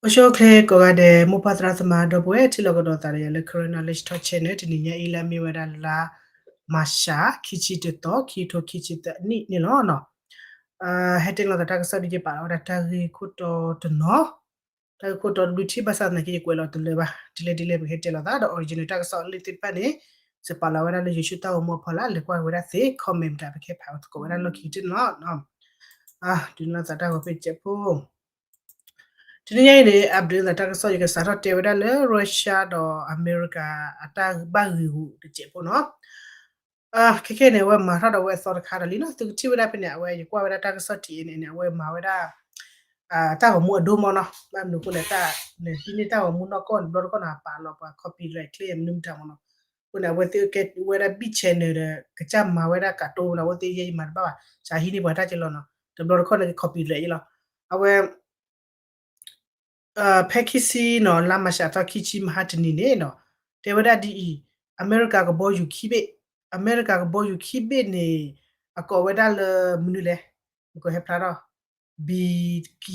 အိၣ်ဆူၣ်အိၣ်ချ့ကိးဂၤဒဲး မိၢ်ပၢ်သရၣ်သမါဒီပုၢ်ဝဲၢ် ထံၣ်လိာ်ကဒီးသးဒီးယၤလၢ Karen Knowledge Talk Channel တနံၤညါအံၤ လၢအမ့ၢ်ဝဲဒၣ်လါမၤရှး ခံဆံတသီ ခံထိခံဆံသၢနံၣ်န့ၣ်လီၤ. ဟဲတဲလိာ်သးတၢ်ကစီၣ်ဒ်ယပာ်လီၤဝဲဒၣ်တၢ်ဂ့ၢ်ခိၣ်တီတနီၤ, တၢ်ဂ့ၢ်ခိၣ်တီတဘျုးထံၣ်ဘၣ်ဆၣ်သနာ်က့ ယကွဲးလီၤတလၢဘၣ် ဒ်လဲၣ်ဒ်လဲၣ် ပကဟဲတဲလိာ်သးဒီး original တၢ်ကစီၣ်လၢသ့ၣ်တဖၣ်န့ၣ် ယပာ်လီၤဝဲဒၣ်လၢ YouTube တၢ်ဂီၤမူအဖီလာ် လဲၤကွၢ်ဝဲဒၣ်သ့ comment တၢ် ပကဟဲဖးသကိးဝဲဒၣ်လီၢ်ခံကတၢၢ်န့ၣ်လီၤ. ဒုးနၢ်သးတၢ်ဂီၤဖဲတစဲးဖိ တနံၤညါအံၤန့ၣ် update သးတၢ်ကစီၣ် ယကစးထီၣ်တဲဝဲဒၣ်လၢ Russia ဒီးအမဲရကၤအတၢ်ဘၣ်ဂ့ၢ်ဂူာ်တစဲးဖိနီၤ. ခဲခဲန့ၣ် အဝဲမၤထီၣ်ဒီးဝဲအသီတခါဒီးလံနီၤ, သုကထံၣ်ဝဲဒၣ်ဖဲန့ၣ် အဝဲယကွၢ်ဝဲဒၣ်တၢ်ကစီၣ် T N N န့ၣ် အဝဲမၤဝဲဒၣ် တၢ်ဂီၤမူအဒိမီနီၤ, ဘၣ်မနုၤအဃိလဲၣ် တၢ်န့ၣ် ဟံးန့ၢ်တၢ်ဂီၤမူနီၢ်ကီၢ်န့ၣ် ဘျီတခီၣ်န့ၣ် အပာ်လီၤပှၤ copyright claim မနုၤမတၤမနီၤ. အဃိန့ၣ် အဝဲသ့ၣ်ကဲဝဲဒၣ် big channel ဒီး ကစၢ်မၤဝဲဒၣ်ကးတိၢ်လီၤ, အဝဲသ့ၣ်ယဲယမၤတဘၣ်ဘၣ်, စးဟံးန့ၢ်ပှၤတၢ်က့လီၤနီၤ, တဘျီတခီၣ်န့ၣ် copyright ယလီၤ. အဝဲ ဖဲခံဆံနီၤ လါမၤရှးထီၣ်ခံဆံမဟါတနံၤန့ၣ်နီၤ, တဲဝဲဒၣ်ဒ်အံၤ, အမဲရကၤကဘီယူၤခံဘ့ၣ်, အမဲရကၤကဘီယူၤခံဘ့ၣ်န့ၣ် အကိးဝဲဒၣ်လၢမနုၤလဲၣ်, မကဟဲဖျါထီၣ် B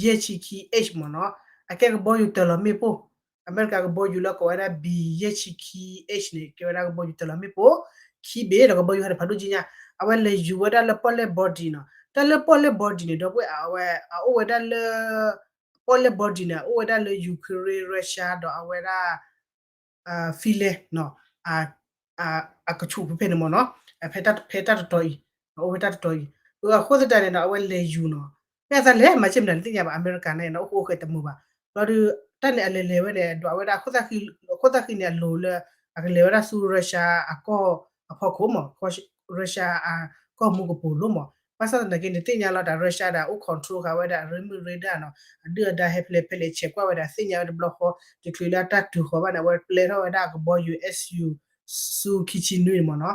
ယဲၢ်ဆံခံ H မ့ၢ်နီၤ, အကဲကဘီယူၤတၢ်လီၤမ့ၣ်ပိၢ်, အမဲရကၤကဘီယူၤလၢကိးဝဲဒၣ် B ယဲၢ်ဆံခံ H န့ၣ် ကဲဝဲဒၣ်ကဘီယူၤတၢ်လီၤမ့ၣ်ပိၢ် ခံဘ့ၣ်ဒီးကဘီယူၤဟဲတဖးဒိၣ်ကံညါ, အဝဲလဲၤယူၤဝဲဒၣ်လၢ ပီၣ်လဲၣ် body နီၤ, တၢ်လၢပီၣ်လဲၣ် body န့ၣ် ဒီပုၢ်ဝဲၢ် အဝဲအအိၣ်ဝဲဒၣ်လၢ ပီၣ်လဲၣ် body န့ၣ် အအိၣ်ဝဲဒၣ်လၢ Ukraine Russia ဒီးအဝဲဒၣ် Finland နီၤ, အကဆူးဖဲဖဲန့ၣ်မ့ၢ်နီၤ, ဖဲတၢ်တတီၤအံၤ, အိၣ်ဖဲတၢ်တတီၤအံၤ, အဃိသတးန့ၣ်ဒီး အဝဲလဲၤယူၤနီၤ, မ့ၢ်အသးလဲၤမၤစ့ၢ်မနုၤတသ့ၣ်ညါဘၣ် အမဲရကၤန့ၣ်နီၤ, အိၣ်ဃိအိၣ်ဃဲတမုာ်ဘၣ်, ဘျီဒီး တၢ်န့ၣ်အလဲၤလဲၤဝဲန့ၣ် ဒွးဝဲဒၣ် အခိၣ်သၣ်ဃံန့ၣ် အလိၤလၢ အကလဲၤဝဲဒၣ်ဆူ Russia အကီၢ်အဖီခိၣ်မ့ၢ်, Russia အကီၢ်မူကပိာ်လိၤမ့ၢ်, ဘၣ်ဆၣ်သနာ်က့န့ၣ် သ့ၣ်ညါလီၤတၢ် Russia ဒီး အိၣ် control ဃာ်ဝဲဒၣ်အရ့မုၣ်ရ့ဒါနီၤ, အဒုၣ်အဒါဟဲဖဲလဲၣ်ဖဲလဲၣ် ဆဲးကွၢ်ဝဲဒၣ် သ့ၣ်ညါဝဲတဘျီဃီ, တချုးလၢအတၢ်တုၤဃီၤဘၣ်န့ၣ် အဝဲပျဲထီၣ်ဝဲဒၣ်အကဘီယူၤ Su ဆူခံဆံနွံန့ၣ်မ့ၢ်နီၤ,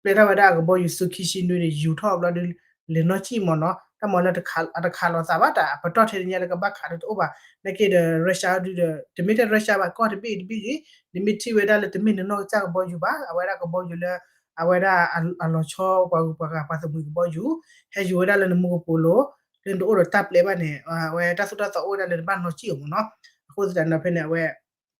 ပျဲထီၣ်ဝဲဒၣ်အကဘီယူၤ Su ခံဆံနွံန့ၣ် ယူၤထီၣ်ဘျီဒီး လဲၤနီၢ်ကံၣ်မ့ၢ်နီၤ, တၢ်မၤလၢအတခးလိာ်သးဘၣ်တၢ် အပတီၢ်ထဲတညါလၢကဘၣ်ခးဒီးတအိၣ်ဘၣ်, နာ်က့ဒီး Russia ဒုဒီး တမ့ၢ်ထဲ Russia ဘၣ် ကီၢ်တဘ့ၣ်တဘ့ၣ်ဂ့ၤ, နမ့ၢ်ထံၣ်ဝဲဒၣ်လၢတမ့ၢ်နနီၢ်ကစၢ်ကဘီယူၤဘၣ်, အဝဲဒၣ်ကဘီယူၤလၢ အဝဲဒၣ်အလီၤဆီပှၤဂုၤပှၤဂၤပှၤသးမုာ်ကဘီယူၤ, ဟဲယူၤဝဲဒၣ်လၢနမူကပိာ်လိၤ, လၢနတအိၣ်ဒီးတၢ်ပျဲဘၣ်န့ၣ် အဝဲတၢ်သိၣ်တၢ်သီအိၣ်ဝဲဒၣ်လၢနဘၣ်နီၢ်ကံၣ်အီၤမ့ၢ်နီၤ, အဃိသတးန့ၣ်ဖဲန့ၣ် အဝဲ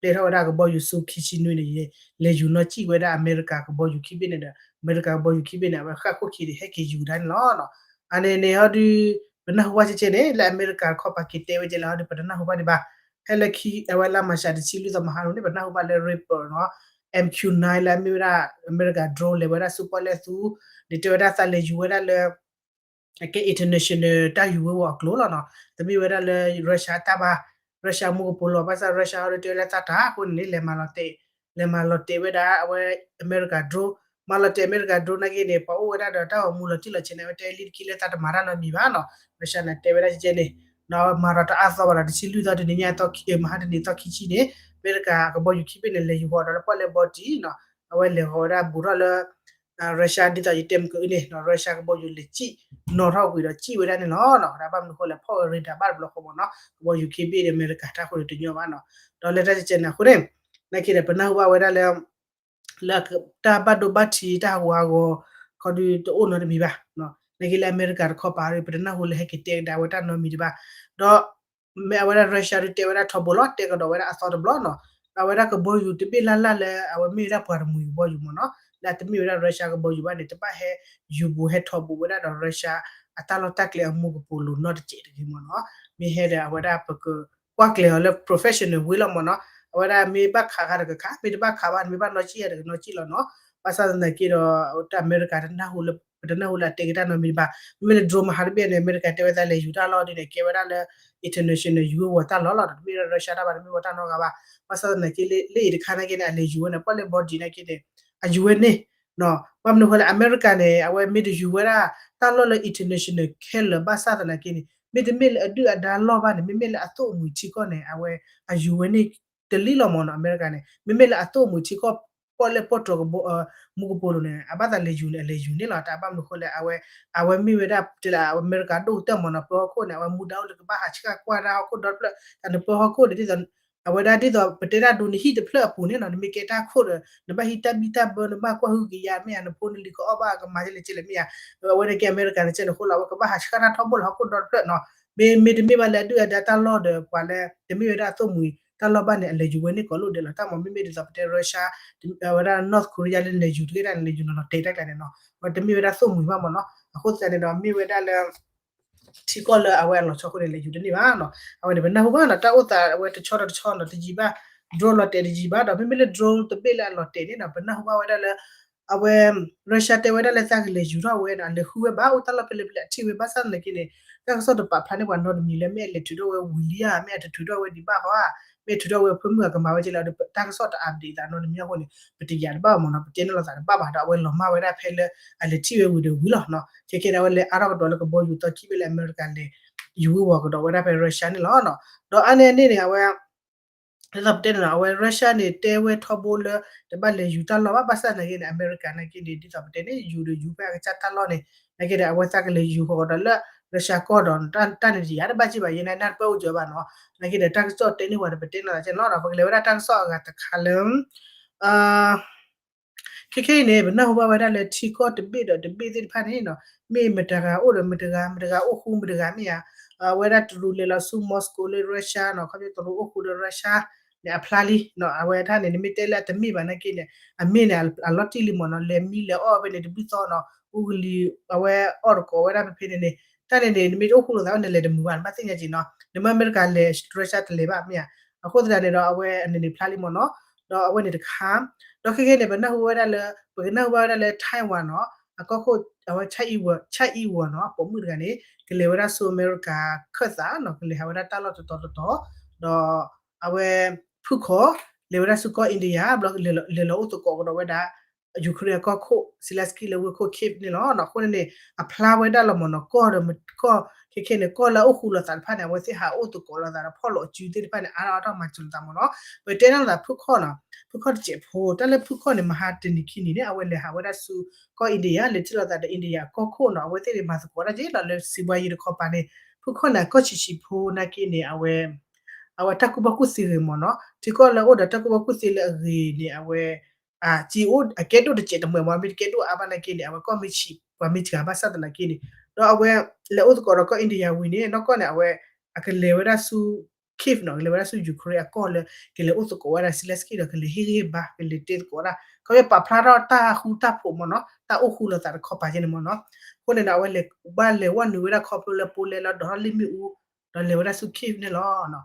ပျဲထီၣ်ဝဲဒၣ်ကဘီယူၤ Su ခံဆံနွံန့ၣ် လဲၤယူၤနီၢ်ကံၣ်ဝဲဒၣ်အမဲရကၤကဘီယူၤခံဘ့ၣ်န့ၣ်ဒီး အမဲရကၤကဘီယူၤခံဘ့ၣ်န့ၣ် အဝဲဃၣ်ခိၣ်ခံဒီးဟဲက့ၤယူၤဒၣ်န့ၣ်လီၤ. အန့ၣ်န့ၣ်ဟီဒု ပနၢ်ဟူဘၣ်ကဲကဲန့ၣ် လၢအမဲရကၤတခီပၤက့ၤတဲဝဲကဲလဲၣ်ဟီဒု ပတနၢ်ဟူဘၣ်ဒံးဘၣ်, ဖဲလၢခံ အဝဲလါမၤရှးတဆံလွံၢ်သီမဟါန့ၣ် ပနၢ်ဟူဘၣ်လၢ Reaper နီၤ, M Q nine လၢအမ့ၢ်ဝဲဒၣ် အမဲရကၤ drone လဲၤဝဲဒၣ်ဆူပီၣ်လဲၣ်သူ ဒ်တဲဝဲဒၣ်သးလဲၤယူၤဝဲဒၣ်လၢ အကဲ international တၢ်ယူၤဝ့ၤဝီၤအကျိၤလီၤနီၤ, တမ့ၢ်ဝဲဒၣ်လၢ Russia တၢ်ဘၣ်, Russia မူကပိာ်လိၤ ဘၣ်ဆၣ် Russia ဟီဒုတဲဝဲလၢသးတၢ်အဃိန့ၣ်န့ၣ် လဲၤမၤလီၤတဲာ်, လဲၤမၤလီၤတဲာ်ဝဲဒၣ်အဝဲ အမဲရကၤ drone, မၤလီၤတဲာ်အမဲရကၤ drone နာ်က့န့ၣ် ပှၤအိၣ်ဝဲဒၣ်ဒီးတၢ်ဂီၤမူလီၤတံၢ်လီၤဆဲးန့ၣ် အဝဲတဲလံတက့ၢ်လၢသးတမၤတၢ်နီတမံၤဘၣ်နီၤ, Russia န့ၣ်တဲဝဲဒၣ်ကဲကဲန့ၣ်, ဒီးမၤဒီးတအါသီဘၣ်ဒီး တဆံလွံၢ်သီတနံၤညါ မဟါတနံၤသီခံဆံန့ၣ် အမဲရကၤကဘီယူၤခံဘ့ၣ်န့ၣ် လဲၤယူၤဃီၤဒီးလၢပီၣ်လဲၣ် body နီၤ, အဝဲလဲၤဃီၤဝဲဒၣ်ဘူးထီၣ်လၢ Russia ဒ်သိးယတဲမုၢ်ကအုန့ၣ်နီၤ, Russia ကဘီယူၤလဲၤကံၣ်နီၣ်ထီၣ်ကွံာ်ဒီးကံၣ်ဝဲဒၣ်န့ၣ်လီၤနီၤ, တၢ်ဘၣ်မနုၤဃိလဲၣ် ဖီၣ်ဝဲ radar ဘၣ်တဘျီဃီမ့ၢ်နီၤ, ကဘီယူၤခံဘ့ၣ်ဒီး အမဲရကၤတၢ်ဃိဒီးတညီဘၣ်နီၤ, ဒီးလၢတၢ်ကဲကဲန့ၣ်အဃိန့ၣ် နာ်က့ဒီးပနၢ်ဟူဘၣ်ဝဲဒၣ်လၢ လၢတၢ်ဘၣ်ဒိဘၣ်ထံးတၢ်ဟးဂူာ်ဟးဂီၤ ခီဒုတအိၣ်နီတမံၤဘၣ်, နာ်က့လၢအမဲရကၤတခီပၤဒီး ပတနၢ်ဟူလၢဟဲက့ၤတဲကဒါဝဲတၢ်နီတမံၤဒံးဘၣ်, ဒီး မ့ၢ်အဝဲဒၣ် Russia ဒုတဲဝဲဒၣ်ထီဘိလီၤ တဲကဒီးဝဲဒၣ်အသီတဘျီနီၤ, ဒီးအဝဲဒၣ်ကဘီယူၤတဘ့ၣ်လၢ်လၢ်လၢ အဝဲမ့ၢ်ဝဲဒၣ်ပှၤတမှံၤကဘီယူၤမ့ၢ်နီၤ, လၢအတမ့ၢ်ဝဲဒၣ် Russia ကဘီယူၤဘၣ်န့ၣ် တဘၣ်ဟဲယူၤဘူးဟဲထီဘိဝဲဒၣ်ဒီး Russia အတၢ်လီၢ်တၢ်ကျဲအမူကပိာ်လိၤနီတစဲးတဂ့ၤမ့ၢ်နီၤ, မ့ၢ်ဟဲဒီးအဝဲဒၣ်ပကကွၢ်ကျဲၤအီၤလၢ professional way လီၤမ့ၢ်နီၤ, အဝဲဒၣ်မ့ၢ်ဘၣ်ခးခါဒီးကခး မ့ၢ်တဘၣ်ခးဘၣ်န့ၣ် မ့ၢ်ဘၣ်နီၢ်ကံၣ်ယၤဒီးကနီၢ်ကံၣ်လီၤနီၤ, ဘၣ်ဆၣ်သနာ်က့ဒီး တၢ်အမဲရကၤတနၢ်ဟူလၢ ပတနၢ်ဟူလၢအတဲက့ၤတၢ်နီတမံၤဘၣ်, မ့မ့ၢ်လၢ drone မဟါတဘ့ၣ်န့ၣ် အမဲရကၤတဲဝဲသးလဲၤယူၤတၢ်လီၢ်ဒ်န့ၣ် ကဲဝဲဒၣ်လၢ international ယူၤဝ့ၤဝီၤတၢ်လီၢ်လီၤ, တမ့ၢ်လၢ Russia တၢ်ဘၣ် တမ့ၢ်ဝဲတၢ်နီတဂၤဘၣ်, ဘၣ်ဆၣ်သနာ်က့လၢအံၤတခါနာ်က့န့ၣ် အလဲၤယူၤဝဲန့ၣ် ပီၣ်လဲၣ် body နာ်က့န့ၣ် အယူၤဝဲန့ၣ် ဘၣ်မနုၤဃိလဲၣ် အမဲရကၤန့ၣ် အဝဲမ့ၢ်တယူၤဝဲဒၣ် တၢ်လီၢ်လၢ international ခဲလၢာ်ဘၣ်ဆၣ်သနာ်က့န့ၣ် မ့တမ့ၢ်လၢအဒုၣ်အဒါလီၢ်ဘၣ်န့ၣ် မ့မ့ၢ်လၢအသိၣ်အမှံၤထံကီၢ်န့ၣ် အဝဲ အယူၤဝဲန့ၣ် တလံလီၤမ့ၢ်နီၤ, အမဲရကၤန့ၣ် မ့မ့ၢ်လၢအသိၣ်အမှံၤထံကီၢ် ပီၣ်လဲၣ်ပီၣ်တြီၤကဘီ မူကပိာ်လိၤန့ၣ် အဘၣ်သးလဲၤယူၤန့ၣ် အလဲၤယူၤန့ၣ်လီၤ, တၢ်ဘၣ်မနုၤဃိလဲၣ် အဝဲ အဝဲမ့ၢ်ဝဲဒၣ်တဲလၢအမဲရကၤဒိၣ်ကတၢၢ်မ့ၢ်နီၤ, ပၢဟီၣ်ခိၣ်န့ၣ် အဝဲမူဒါအိၣ်လၢကဘၣ်ဟးဆှၣ်ကွၢ်တၢ်ဟီၣ်ခိၣ်ဒီတဖျၢၣ်, တၢ်နပၢဟီၣ်ခိၣ်န့ၣ် ဒ်သိး အဝဲဒၣ်ဒ်သိးပတဲတၢ်ဒိးနဟံၣ်တဖျၢၣ်အပူၤန့ၣ်နီၤ, နမ့ၢ်ကဲတၢ်ခိၣ်ဒီး နဘၣ်ဟံးတၢ်ဘံၣ်တၢ်ဘၢ နဘၣ်ကွၢ်ဟုကယၤမ့ၢ်ဧါ, နဖိနလံၤကအီၣ်ဘၣ်ကမၤကလဲၣ်ကလဲၣ်မ့ၢ်ဧါ, အဝဲန့ၣ်ကဲအမဲရကၤန့ၣ်ကဲန့ၣ်အဃိလီၤ, အဝဲကဘၣ်ဟးဆှၣ်တၢ်ထီဘိလၢဟီၣ်ခိၣ်ဒီတဖျၢၣ်နီၤ, မ့မ့ၢ်တမ့ၢ်ဘၣ်လၢအဒုၣ်အဒါတၢ်လီၢ်ဒီး ပှၤလၢတမ့ၢ်ဝဲဒၣ်အသိၣ်မှံၤတၢ်လီၢ်ဘၣ်န့ၣ် အလဲၤယူၤဝဲန့ၢ်ကိးလိၣ်ဒဲးလီၤ. တၢ်မ့ၢ်မ့မ့ၢ်ဒ်သိးပတဲ Russia ဝဲဒၣ် North Korea လၢလဲၤယူၤတဂ့ၤဒၣ်န့ၣ် လဲၤယူၤနီၤနီၤတဲတၢ်ကျါန့ၣ်နီၤ, ဝဲတမ့ၢ်ဝဲဒၣ်သိၣ်မှံၤဘၣ်မ့ၢ်နီၤ. အဃိသတးန့ၣ်ဒီး မ့ၢ်ဝဲဒၣ်လၢ ထံကီၢ်လၢအဝဲအလီၤဆီအဃိန့ၣ် လဲၤယူၤတန့ၢ်ဘၣ်နီၤ. အဝဲန့ၣ် ပနၢ်ဟူဘၣ်နီၤ တၢ်အိၣ်သးအဝဲတဆီဒီးတဆီနီၤ တယံာ်ဘၣ် drone လီၤတဲာ်တယံာ်ဘၣ်ဒီး မ့မ့ၢ်လၢ drone တဘ့ၣ်လၢအလီၤတဲာ်န့ၣ်နီၤ ပနၢ်ဟူဘၣ်ဝဲဒၣ်လၢ အဝဲ Russia တဲဝဲဒၣ်လၢသးကလဲၤယူၤထီၣ်ဝဲဒီး အလဲၤဃုဝဲဘၣ် အိၣ်တၢ်လီၢ်ဖဲလဲၣ်ဖဲလဲၣ် အထံၣ်ဝဲဘၣ်ဆၣ်သနာ်က့န့ၣ် တၢ်ကစီၣ်တပာ်ဖျါန့ၢ်ပှၤနီတမံၤလၢ မ့ၢ်အလဲၤထုးထီၣ်ဝဲဝံၤလံဧါ မ့ၢ်အတထုးထီၣ်ဝဲဒံးဘၣ်ဃီဧါ, မ့ၢ်ထုးထီၣ်ဝဲဖၢမုၢ်အကမၤဝဲကဲလဲၣ်ဒီး တၢ်ကစီၣ်တ update သးနီတမံၤအဃိန့ၣ် ပတယာ်တဘၣ်မ့ၢ်နီၤ ပတဲန့ၢ်လိာ်သးတဘၣ်ဘၣ်ဒီး အဝဲလီၤမၢ်ဝဲဒၣ်ဖဲလၢ အလဲၤထံၣ်ဝဲဝံၤဒီးဝံၤလီၤနီၤ. ခဲကဲန့ၣ် အဝဲလဲၤအါထီၣ်ကဒီးလၢကဘီယူၤသီခံဘ့ၣ်လၢအမဲရကၤလဲၤ ယူၤဝ့ၤဝီၤကဒီးဝဲဒၣ်ဖဲ Russia န့ၣ်လီၤ. ဒီးအါန့ၢ်အန့ၣ်န့ၣ် အဝဲ ဒ်သိးပတဲန့ၣ်နီၤ အဝဲ Russia န့ၣ် တဲဝဲထီဘိလၢ တဘၣ်လဲၤယူၤတၢ်လီၢ်ဘၣ် ဘၣ်ဆၣ်သနာ်က့န့ၣ် အမဲရကၤနာ်က့န့ၣ် ဒ်သိးပတဲန့ၣ် ယူၤဒီးယူၤဖဲအကစၢ်တၢ်လီၢ်န့ၣ် နာ်က့ဒီး အဝဲသးကလဲၤယူၤဃီၤကဒီးလၢ Russia ကီၢ်ဒီး တၢ်န့ၣ်တယံာ်ယၤတဘၣ်က့ဘၣ် ယဲန့ၣ် နၢ်တပၢၢ်အိၣ်ကၠီဘၣ်နီၤ. နာ်က့ဒီး တၢ်ကစီၣ်တဲန့ၢ်ဝဲဒီး ပတဲန့ၢ်လီၤကဲနီၤဒီး ပကလဲၤဝဲဒၣ်တၢ်ကစီၣ်အဂၤတခါလၢ ခဲခဲအံၤန့ၣ် ပနၢ်ဟူဘၣ်ဝဲဒၣ်လၢထံကီၢ်တဘ့ၣ်ဒီးတဘ့ၣ်သ့ၣ်တဖၣ်န့ၣ်နီၤ မ့ၢ်မတဂၤအိၣ်ဒီးမတဂၤ မတဂၤအိၣ်ဃူမတဂၤမ့ၢ်ဧါ, အဝဲဒၣ်တရူးလဲၤလီၤဆူ Moscow လၢ Russia နီၤ ခီဖျိတရူးအိၣ်ဃူဒီး Russia န့ၣ်အဖျါလံနီၤ. အဝဲတၢ်န့ၣ် နမ့ၢ်တဲလၢအတမ့ၢ်ဘၣ်နာ်က့န့ၣ် အမ့ၢ်န့ၣ် အလီၤတံၢ်လံမ့ၢ်နီၤ လဲၤမံလဲၤအီၣ်ဖဲန့ၣ် တဘျုးသီနီၤ အူကလံၤ အဝဲအီၣ်တကိးဝဲဒၣ်ဖဲဖဲန့ၣ်န့ၣ် တၢ်န့ၣ်န့ၣ် နမ့ၢ်တအိၣ်ဃူလိာ်သးဝဲန့ၣ် လဲၤတမုာ်ဘၣ် နဘၣ်သ့ၣ်ညါက့ၤနီၤ နမ့ၢ်အမဲရကၤလဲၤ Russia တလဲၤဘၣ်မ့ၢ်ဧါ. အဃိသတးန့ၣ်ဒီး အဝဲန့ၣ်န့ၣ်ဖျါလံမ့ၢ်နီၤ. ဒီးအဝဲန့ၣ်တခါ ဒီးခဲခဲန့ၣ် ပနၢ်ဟူဝဲဒၣ်လၢ ပကနၢ်ဟူဘၣ်ဝဲဒၣ်လၢ Taiwan နီၤ အကီၢ်ခိၣ် အဝဲ Tsai Ing-wen နီၤ ပိာ်မုၣ်တဂၤန့ၣ် ကလဲၤဝဲဒၣ်ဆူအမဲရကၤခၢၣ်သးနီၤ ကလဲၤဟးဝဲဒၣ်တၢ်လီၢ်တတီၤတတီၤ ဒီး အဝဲ ဖုၣ်ခီၣ် လဲၤဝဲဒၣ်ဆူကီၢ် India ဘျီလဲၤလီၤအိၣ်သကိးကဒီးဝဲဒၣ် Ukraine အကီၢ်ခိၣ် Zelensky လၢဝ့ၢ်ခိၣ် Kyiv န့ၣ်လီၤ. အဃိန့ၣ်န့ၣ် အဖျါဝဲဒၣ်လီၤမ့ၢ်နီၤ ကီၢ်ဒီးကီၢ် ခဲခဲန့ၣ် ကီၢ်လၢအအိၣ်ဃူလိာ်သးတဖၣ်န့ၣ် အဝဲသ့ၣ်ဟးအိၣ်သကိးလိာ်သးဒီးဖီၣ်လိာ်အစုသ့ၣ်တဖၣ်န့ၣ် အါထီၣ်အါထီၣ်မၤစၢၤလိာ်သးမ့ၢ်နီၤ. ပတဲန့ၢ်လိာ်သးဖုၣ်ခီၣ်နီၤ ဖုၣ်ခီၣ်တစဲးဖိ တၢ်လၢဖုၣ်ခီၣ်န့ၣ် မဟါတနံၤခံနံၤန့ၣ် အဝဲလဲၤဟးဝဲဒၣ်ဆူကီၢ် India လဲၤထံၣ်လိာ်သးဒီး India အကီၢ်ခိၣ်နီၤ အဝဲသ့ၣ်န့ၣ် မၤသကိးတၢ်က့ၤဒီးလၢစံးဘှါယံၤတခီပၤန့ၣ် ဖုၣ်ခီၣ်န့ၣ် အကီၢ်ဆံးဆံးဖိနာ်က့န့ၣ် အဝဲ အဝဲတၢ်ကူၣ်ဘၣ်ကူၣ်သ့ဂ့ၤမ့ၢ်နီၤ ထံကီၢ်လၢအအိၣ်ဒီးတၢ်ကူၣ်ဘၣ်ကူၣ်သ့လၢအဂ့ၤန့ၣ် အဝဲ ကအိၣ်အကဲဒိၣ်တစဲးတမှဲၤမ့ၢ် မ့ၢ်တကဲဒိၣ်အါဘၣ်နာ်က့န့ၣ် အဝဲကီၢ်မ့ၢ်ဆံး ပှၤမ့ၢ်စှၤဘၣ်ဆၣ်သနာ်က့န့ၣ် ဒီးအဝဲလဲၤအိၣ်သကိးဒီးကီၢ် India ဝံၤန့ၣ် နီၢ်ကီၢ်န့ၣ် အဝဲ အကလဲၤဝဲဒၣ်ဆူ Kyiv နီၤ ကလဲၤဝဲဒၣ်ဆူ Ukraine အကီၢ်လၢ ကလဲၤအိၣ်သကိးဝဲဒၣ် Zelensky ဒီးကလဲၤဟ့ၣ်ဂံၢ်ဟ့ၣ်ဘါ ကလဲၤတဲသကိးဝဲဒၣ် ခီဖျိပာ်ဖျါထီၣ်တၢ်ဃူတၢ်ဖိးမ့ၢ်နီၤ တၢ်အိၣ်ဃူလိာ်သးတခီပၤကဲန့ၣ်မ့ၢ်နီၤ. အဃိန့ၣ်ဒီး အဝဲလဲၤဘၣ်လဲၤဝဲနုာ်ဝဲဒၣ်ခီဖျိလၢ Poland လၢဒိးထီၣ်လ့ၣ်မ့ၣ်အူ ဒီးလဲၤဝဲဒၣ်ဆူ Kyiv န့ၣ်လီၤ.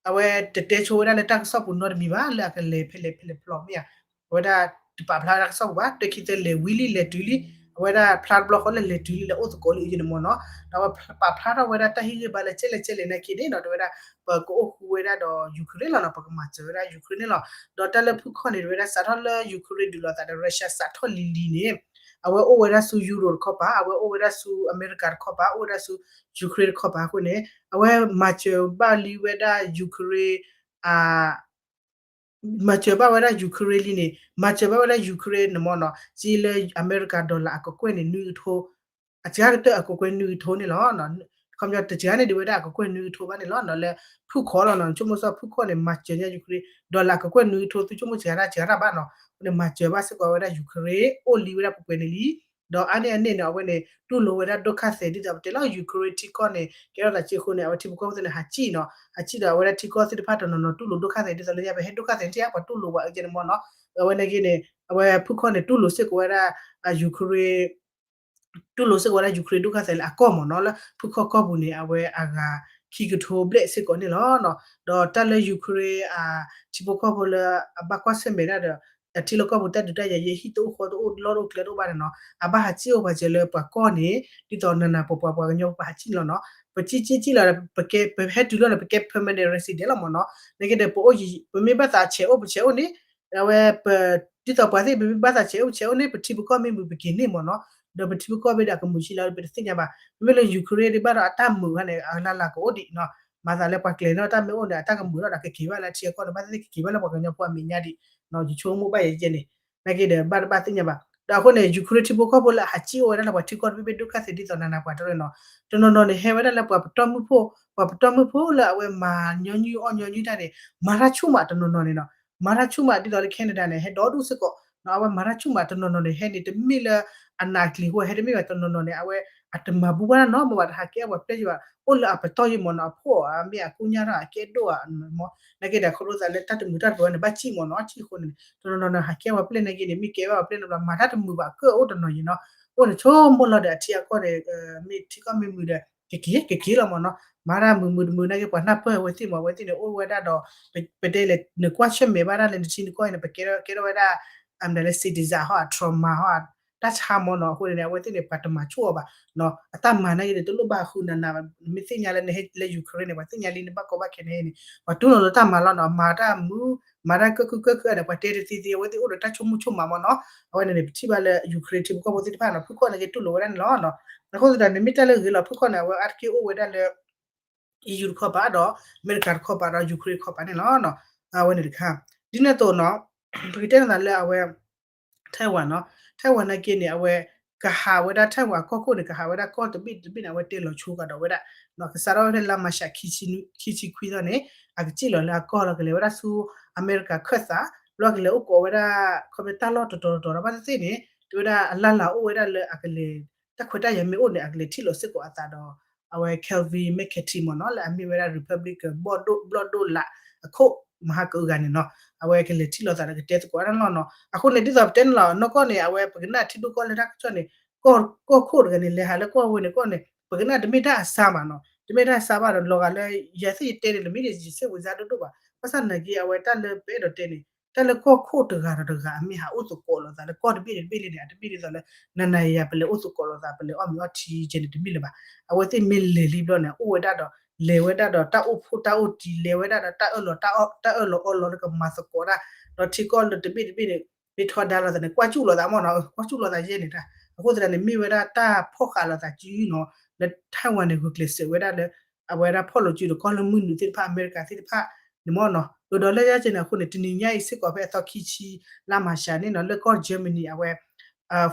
အဝဲတတဲဆိဝဲဒၣ်လၢတၢ်ကစီၣ်ပူၤနီတမံၤဘၣ်လၢအကလဲၤဖဲလဲၣ်ဖဲလဲၣ်ဖျီမ့ၢ်ဧါ. အဝဲဒၣ်တပာ်ဖျါတၢ်ကစီၣ်ပူၤဘၣ် တခံသၢလဲၤဝံၤလံလဲၤတုၤလံ အဝဲဒၣ်ဖျါတဘျီဃီလၢလဲၤတုၤလံ လဲၤအိၣ်သကိးလံအံၤန့ၣ်မ့ၢ်နီၤ. ဒီးအဝဲပာ်ဖျါထီၣ်ဝဲဒၣ်တၢ်ဟ့ၣ်ဂံၢ်ဘါလၢကဲလဲၣ်ကဲလဲၣ်နာ်က့န့ၣ်ဒီး တဲဝဲဒၣ် ပကအိၣ်ဃူဝဲဒၣ်ဒီး Ukraine လီၤနီၤ ပကမၤစၢၤဝဲဒၣ် Ukraine န့ၣ်လီၤ. ဒီးတၢ်လၢဖုၣ်ခီၣ်န့ၣ် တဲဝဲဒၣ်စးထီၣ်လၢ Ukraine ဒုးလိာ်သးဒီး Russia စးထီၣ်လံၤလံၤန့ၣ် အဝဲအိၣ်ဝဲဒၣ်ဆူ Europe တခီပၤ အဝဲအိၣ်ဝဲဒၣ်ဆူအမဲရကၤတခီပၤ အိၣ်ဝဲဒၣ်ဆူ Ukraine တခီပၤအဃိန့ၣ် အဝဲမၤစၢၤဘၣ်လံဝဲဒၣ် Ukraine အ မၤစၢၤဘၣ်ဝဲဒၣ် Ukraine လံန့ၣ် မၤစၢၤဘၣ်ဝဲဒၣ် Ukraine န့ၣ်မ့ၢ်နီၤ စ့လၢအမဲရကၤ dollar အကကွဲၢ်န့ၣ် နွံကထိ အစှၤကတၢၢ်အကကွဲၢ်နွံကထိန့ၣ်လီၤ. ခီပညီတစှၤန့ၣ်ဒ်ဝဲဒၣ်အကကွဲၢ်နွံကထိဘၣ်န့ၣ်လီၤ. လၢဖုၣ်ခီၣ်လီၤနီၤ ဆိကမိၣ်စ့ၢ်ဖုၣ်ခီၣ်န့ၣ် မၤစၢၤညါ Ukraine dollar အကကွဲၢ်နွံကထိ သုဆိကမိၣ်စှၤတၢ်စှၤတၢ်ဘၣ်နီၤ အဃိန့ၣ် မၤစၢၤဘၣ်စ့ၢ်ကီးဝဲဒၣ် Ukraine အိၣ်လံဝဲဒၣ်ပှဲၤပှဲၤန့ၣ်လံ ဒီးအါန့ၢ်အန့ၣ်န့ၣ် အဝဲန့ၣ် တူၢ်လိာ်ဝဲဒၣ်ဒိၣ်ခါသဲး ဒ်သိးပတဲလီၤ Ukraine ထံကီၢ်န့ၣ် ကဲထီၣ်သးစ့ၢ်အဃိန့ၣ် အဝဲထံဖိကီၢ်ဖိသ့ၣ်န့ၣ် ဟးစံၣ်နီၤ ဟးစံၣ်ဒီးအဝဲဒၣ်ထံကီၢ်သ့ၣ်တဖၣ်တနီၤနီၤ တူၢ်လိာ်ဒိၣ်ခါသဲး ဒ်သိးလၢညါ ပဟဲဒိၣ်ခါသဲးထံၣ်ဧါ ပှၤတူၢ်လိာ်ဝဲအကဲန့ၣ်မ့ၢ်နီၤ အဝဲန့ၣ်က့န့ၣ် အဝဲဖုၣ်ခီၣ်န့ၣ် တူၢ်လိာ်စ့ၢ်ကီးဝဲဒၣ် Ukraine တူၢ်လိာ်စ့ၢ်ကီးဝဲဒၣ် Ukraine ဒိၣ်ခါသဲးလၢအကီၢ်မ့ၢ်နီၤ လၢဖုၣ်ခီၣ်ကီၢ်ပူၤန့ၣ် အဝဲအဂၤခံကထိဘျဲၣ်စ့ၢ်ကီးန့ၣ်လီၤ. ဒီးတၢ်လၢ Ukraine ထံဖိကီၢ်ဖိလၢအဘၣ်ကွၢ်ဆၢၣ်မဲာ်ဒၣ်ဒီး အထံလီၢ်ကီၢ်ပူၤတၢ်ဒုးတၢ်ယၤယဲ ဟံၣ်တအိၣ်ဃီတအိၣ်လီၢ်တအိၣ်ကျဲတအိၣ်ဘၣ်န့ၣ်နီၤ အဘၣ်ဟးစံၣ်အိၣ်ပှၤစၢၤလၢပှၤကီၢ်န့ၣ် ဒ်သိးနၤနၤပှၤပှၤကညီပှၤဟးစံၣ်လီၤနီၤ ပစံၣ်စံၣ်စံၣ်လီၤ ပကဲ ပဟဲတုၤလီၤန့ၣ် ပကဲ permanent resident လီၤမ့ၢ်နီၤ နကဲဒီး ပအိၣ်ယံၤ ပမ့ၢ်ဘၣ်သးဆဲးအိၣ်ပဆဲးအိၣ်န့ၣ် အဝဲ ပ ဒ်သိးပှၤသ့ၣ် ပမ့ၢ်ဘၣ်သးဆဲးအိၣ်ပဆဲးအိၣ်န့ၣ် ပထံပကီၢ်မ့ၢ်မုာ်ပက့ၤန့ၢ်မ့ၢ်နီၤ ဒီးပထံပကီၢ်မ့ၢ်ဒီးအကမုာ်ဆံးလီၤ ပတသ့ၣ်ညါဘၣ် မ့မ့ၢ်လၢ Ukraine ဒ်ဘၣ်ဒီးအတၢ်မုာ်ခါန့ၣ် အလၢ်လၢ်ကအိၣ်ဒံးနီၤ မၤသးလၢပှၤကျဲၤနီၣ်တၢ်မ့ၢ်အိၣ်န့ၣ် အတၢ်ကမုာ်ထီၣ်ဒီးကက့ၤဘၣ်လၢထံအကီၢ်ဒီး ဘၣ်သ့ၣ်သ့ၣ်ကက့ၤဘၣ်လၢပှၤကညီဖိအမဲာ်ညါဒံး ယဆိကမိၣ်ဘၣ်ယဲယဲန့ၣ် နာ်က့ဒီး ဘၣ်တဘၣ်သ့ၣ်ညါဘၣ် ဒီးအဃိန့ၣ် Ukraine ထံဖိကီၢ်ဖိလၢအဟးစံၣ်အိၣ်ဝဲဒၣ်လၢပှၤထံကီၢ်တဘ့ၣ်ဘ့ၣ်ဒိၣ်ခါသ့ဒ်သိးနၤနၤပှၤတရၢနီၤ တနီၤနီၤန့ၣ် ဟဲဝဲဒၣ်လၢပှၤပတီၢ်မုၢ်ဖိ ပှၤပတီၢ်မုၢ်ဖိလၢအဝဲမၤညီနုၢ်အီၣ်ညီနုၢ်တၢ်န့ၣ် မၤတၢ်ဆူၣ်မးတနီၤနီၤန့ၣ်နီၤ မၤတၢ်ဆူၣ်မးဒ်သိးလၢ Canada န့ၣ် ဟဲဒီဒူၣ်စ့ၢ်ကီး အဝဲမၤတၢ်ဆူၣ်မးတနီၤနီၤန့ၣ် ဟဲန့ၣ်တမ့ၢ်လၢ အနးအကျံၤအဃိ ဟဲတမ့ၢ်ဘၣ်တနီၤနီၤန့ၣ် အဝဲအတမၤဘူၣ်ဘၣ်တၢ်နီတမံၤဘၣ် တဟးကဲအပှၤပျဲၢ်ယဘၣ် အိၣ်လၢအပတီၢ်ယမ့ၢ်နီၤ အဖှိၣ်အမ့ၢ်အကူညါထီၣ်အကဲဒိၣ်ဧါမ့ၢ် နာ်က့ဒီးခီဖျိသးလၢတၢ်တမုာ်တၢ်တကိးန့ၣ် ဘၣ်စံၣ်မ့ၢ်နီၤ စံၣ်အဃိန့ၣ် တနီၤနီၤန့ၣ် ဟးကဲပှၤပျဲၢ်နာ်က့န့ၣ် မ့ၢ်ကဲဘၣ်ပှၤပျဲၢ်န့ၣ်ဘျီ မၤတၢ်တမုာ်ဘၣ်ကၢၢ်အိၣ်တနီၤယံၤနီၤ အိၣ်န့ၣ်ဆိကမိၣ်လီၤဒီးအထံအကီၢ်န့ၣ် မ့ၢ်ထံကီၢ်မ့ၢ်မုာ်ဒီး ကက့ၤကက့ၤလီၤမ့ၢ်နီၤ မၤတၢ်မုာ်မုာ်တမုာ်နာ်က့ ပှၤနၢ်ပၢၢ်အဝဲသ့ၣ်မ့ၢ် အဝဲသ့ၣ်န့ၣ် အိၣ်ဝဲဒၣ်ဒီး ပတဲလဲၣ် နကွၢ်ဆၢၣ်မဲာ်ဘၣ်ဒၣ်လၢနထံနကီၢ်အံၤန့ၣ် ပကဲထီၣ်ဝဲဒၣ် အမနုၤလၢ citizen ဟီ trauma ဟီ တၢ်ဆါမ့ၢ်နီၤ အဃိန့ၣ် အဝဲသ့ၣ်န့ၣ် ပှၤတမၤဆိၣ်အီၤဘၣ် အတၢ်မၤနာ်က့န့ၣ် တလိၣ်ဘၣ်ဃုနၤနၤ မ့ၢ်သ့ၣ်ညါလၢနဟဲလၢ Ukraine န့ၣ် ပှၤသ့ၣ်ညါလံနဘၣ်ကီဘၣ်ခဲန့ၣ်န့ၣ် ပှၤတူၢ်လိာ်လၢတၢ်မၤလီၤနီၤ မၤတၢ်မုာ် မၤတၢ်ကၢၢ်ခုၣ်ကၢၢ်ခုၣ်ဒီး ပှၤတဲတသ့သ့ အဝဲသ့ၣ်အိၣ်ဒီးတၢ်ဆိကမိၣ်ဆိကမးမ့ၢ်နီၤ အဝဲန့ၣ်န့ၣ် ပထံၣ်ဘၣ်လၢ Ukraine ထံဖိကီၢ်ဖိသ့ၣ်တဖၣ်နီၤ ဖုၣ်ခီၣ်နာ်က့တူၢ်လိာ်ဝဲဒၣ်န့ၣ်လီၤ အဃိသတးန့ၣ် မ့ၢ်တၢ်လၢဂ့ၤလီၤ ဖုၣ်ခီၣ်န့ၣ် အဝဲအါတက့ၢ်အိၣ်ဝဲဒၣ်လၢ EU တခီပၤဒီး အမဲရကၤတခီပၤဒီး Ukraine တခီပၤန့ၣ်လီၤ အဝဲန့ၣ်တခါ ဒ်န့ၣ်အသိးနီၤ ပကတဲနသးလၢအဝဲ Taiwan နီၤ Taiwan နာ်က့န့ၣ် အဝဲ ကဟးဝဲဒၣ် Taiwan အကီၢ်ခိၣ်န့ၣ် ကဟးဝဲဒၣ်ကီၢ်တဘ့ၣ်တဘ့ၣ်န့ၣ် အဝဲတဲလီၤဆိကဒီးဝဲဒၣ် ကစးထီၣ်ဝဲဖဲလါမၤရှး ခံဆံခွံသီန့ၣ် အကစၢ်လီၤလၢအကီၢ်လီၤ ကလဲၤဝဲဒၣ်ဆူ အမဲရကၤခၢၣ်သး လၢကလဲၤအိၣ်ကိးဝဲဒၣ် ခီဖျိတၢ်လီၢ်တတီၤတတီၤဒီး ဘၣ်သ့ၣ်သ့ၣ်န့ၣ် တဲဝဲဒၣ်အလၢ်လၢ်အိၣ်ဝဲဒၣ်လၢအကလဲၤ တၢ်ခွဲးတၢ်ယာ်မ့ၢ်အိၣ်န့ၣ် အကလဲၤထံၣ်လိာ်စ့ၢ်ကီးအသးဒီး အဝဲ Kevin McCarthy မ့ၢ်နီၤ လၢအမ့ၢ်ဝဲဒၣ် Republican ဘျီၣ်ဒိၣ်လးအခိၣ်မဟါကအုဂၤန့ၣ်နီၤ အဝဲကလဲၤထံၣ်လိာ်သးဒီးကတဲသကိးတၢ်လီၢ်နီၤ အဃိန့ၣ် ဒ်သိးပတဲန့ၣ်လီၤ နီၢ်ကီၢ်န့ၣ် အဝဲပကနၣ်ထံဒိၣ်ကီၢ်လဲၢ်တၢ်ကစီၣ်န့ၣ် ကီၢ်ခိၣ်တဂၤန့ၣ် လဲၤဟးလၢကီၢ်ဝဲန့ၣ်ကီၢ်န့ၣ် ပကနၣ်တမ့ၢ်တၢ်အစၢ်ဘၣ်နီၤ တမ့ၢ်တၢ်အစၢ်ဘၣ်ဒီး လီၤဂာ်လၢ ယၤသ့ၣ်ယတဲန့ၣ် တမ့ၢ်ဒ်ယစဲးဝံၤစါဒိၣ်ဒိၣ်ဘၣ် ဘၣ်ဆၣ်နာ်က့ အဝဲတၢ်လၢပအဲၣ်ဒိးတဲန့ၣ် တၢ်လၢကီၢ်ခိၣ်တဂၤဒီးတဂၤ အမ့ၢ်ဟးအိၣ်သကိးလိာ်သးလၢကီၢ်တဘ့ၣ်တဘ့ၣ်လံန့ၣ် အတမ့ၢ်ဒ်သိးလၢ နၤနၤယၤယၤ ပလဲၤအိၣ်သကိးလိာ်သး ပလဲၤအီၣ်မ့ၤအီထံကဲန့ၣ် တမ့ၢ်လၢၤဘၣ်. အဝဲသ့ၣ်မ့ၢ်လဲၤလံဘျီန့ၣ် အိၣ်ဝဲဒၣ်ဒီး လဲၤဝဲဒၣ်ဒီးတၢ်အိၣ်ဖှိၣ်တၢ်အိၣ်တံၢ် လဲၤဝဲဒၣ်ဒီးတၢ်အၢၣ်လီၤ တၢ်အၢၣ်လီၤအီလီၤလၢကမၤသကိးတၢ် ဒီးထံကီၢ်လၢတဘ့ၣ်တဘ့ၣ်န့ၣ် မ့ၢ်ထီဒါလိာ်သးန့ၣ် ကွၢ်ကၠူၣ်လိာ်သးမ့ၢ်နီၤ ကွၢ်ကၠူၣ်လိာ်သးယဲန့ၣ်တၢ် အဃိသတးန့ၣ် မ့ၢ်ဝဲဒၣ်တၢ်ဖီၣ်ဃာ်လိာ်သးစုနီၤ လၢ Taiwan န့ၣ် ဂုာ်ကျဲးစၢးဝဲဒၣ်လၢ အဝဲဒၣ်ဖီၣ်လိာ်စုဒီးကီၢ်လၢမုၢ်နုာ်သ့ၣ်တဖၣ် အမဲရကၤသ့ၣ်တဖၣ်န့ၣ်မ့ၢ်နီၤ ဒီးလၢယဲကဲန့ၣ်အဃိန့ၣ် တနံၤညါအံၤစ့ၢ်ကီးဖဲအသီခံဆံ လါမၤရှးန့ၣ်နီၤ လၢကီၢ် Germany အဝဲ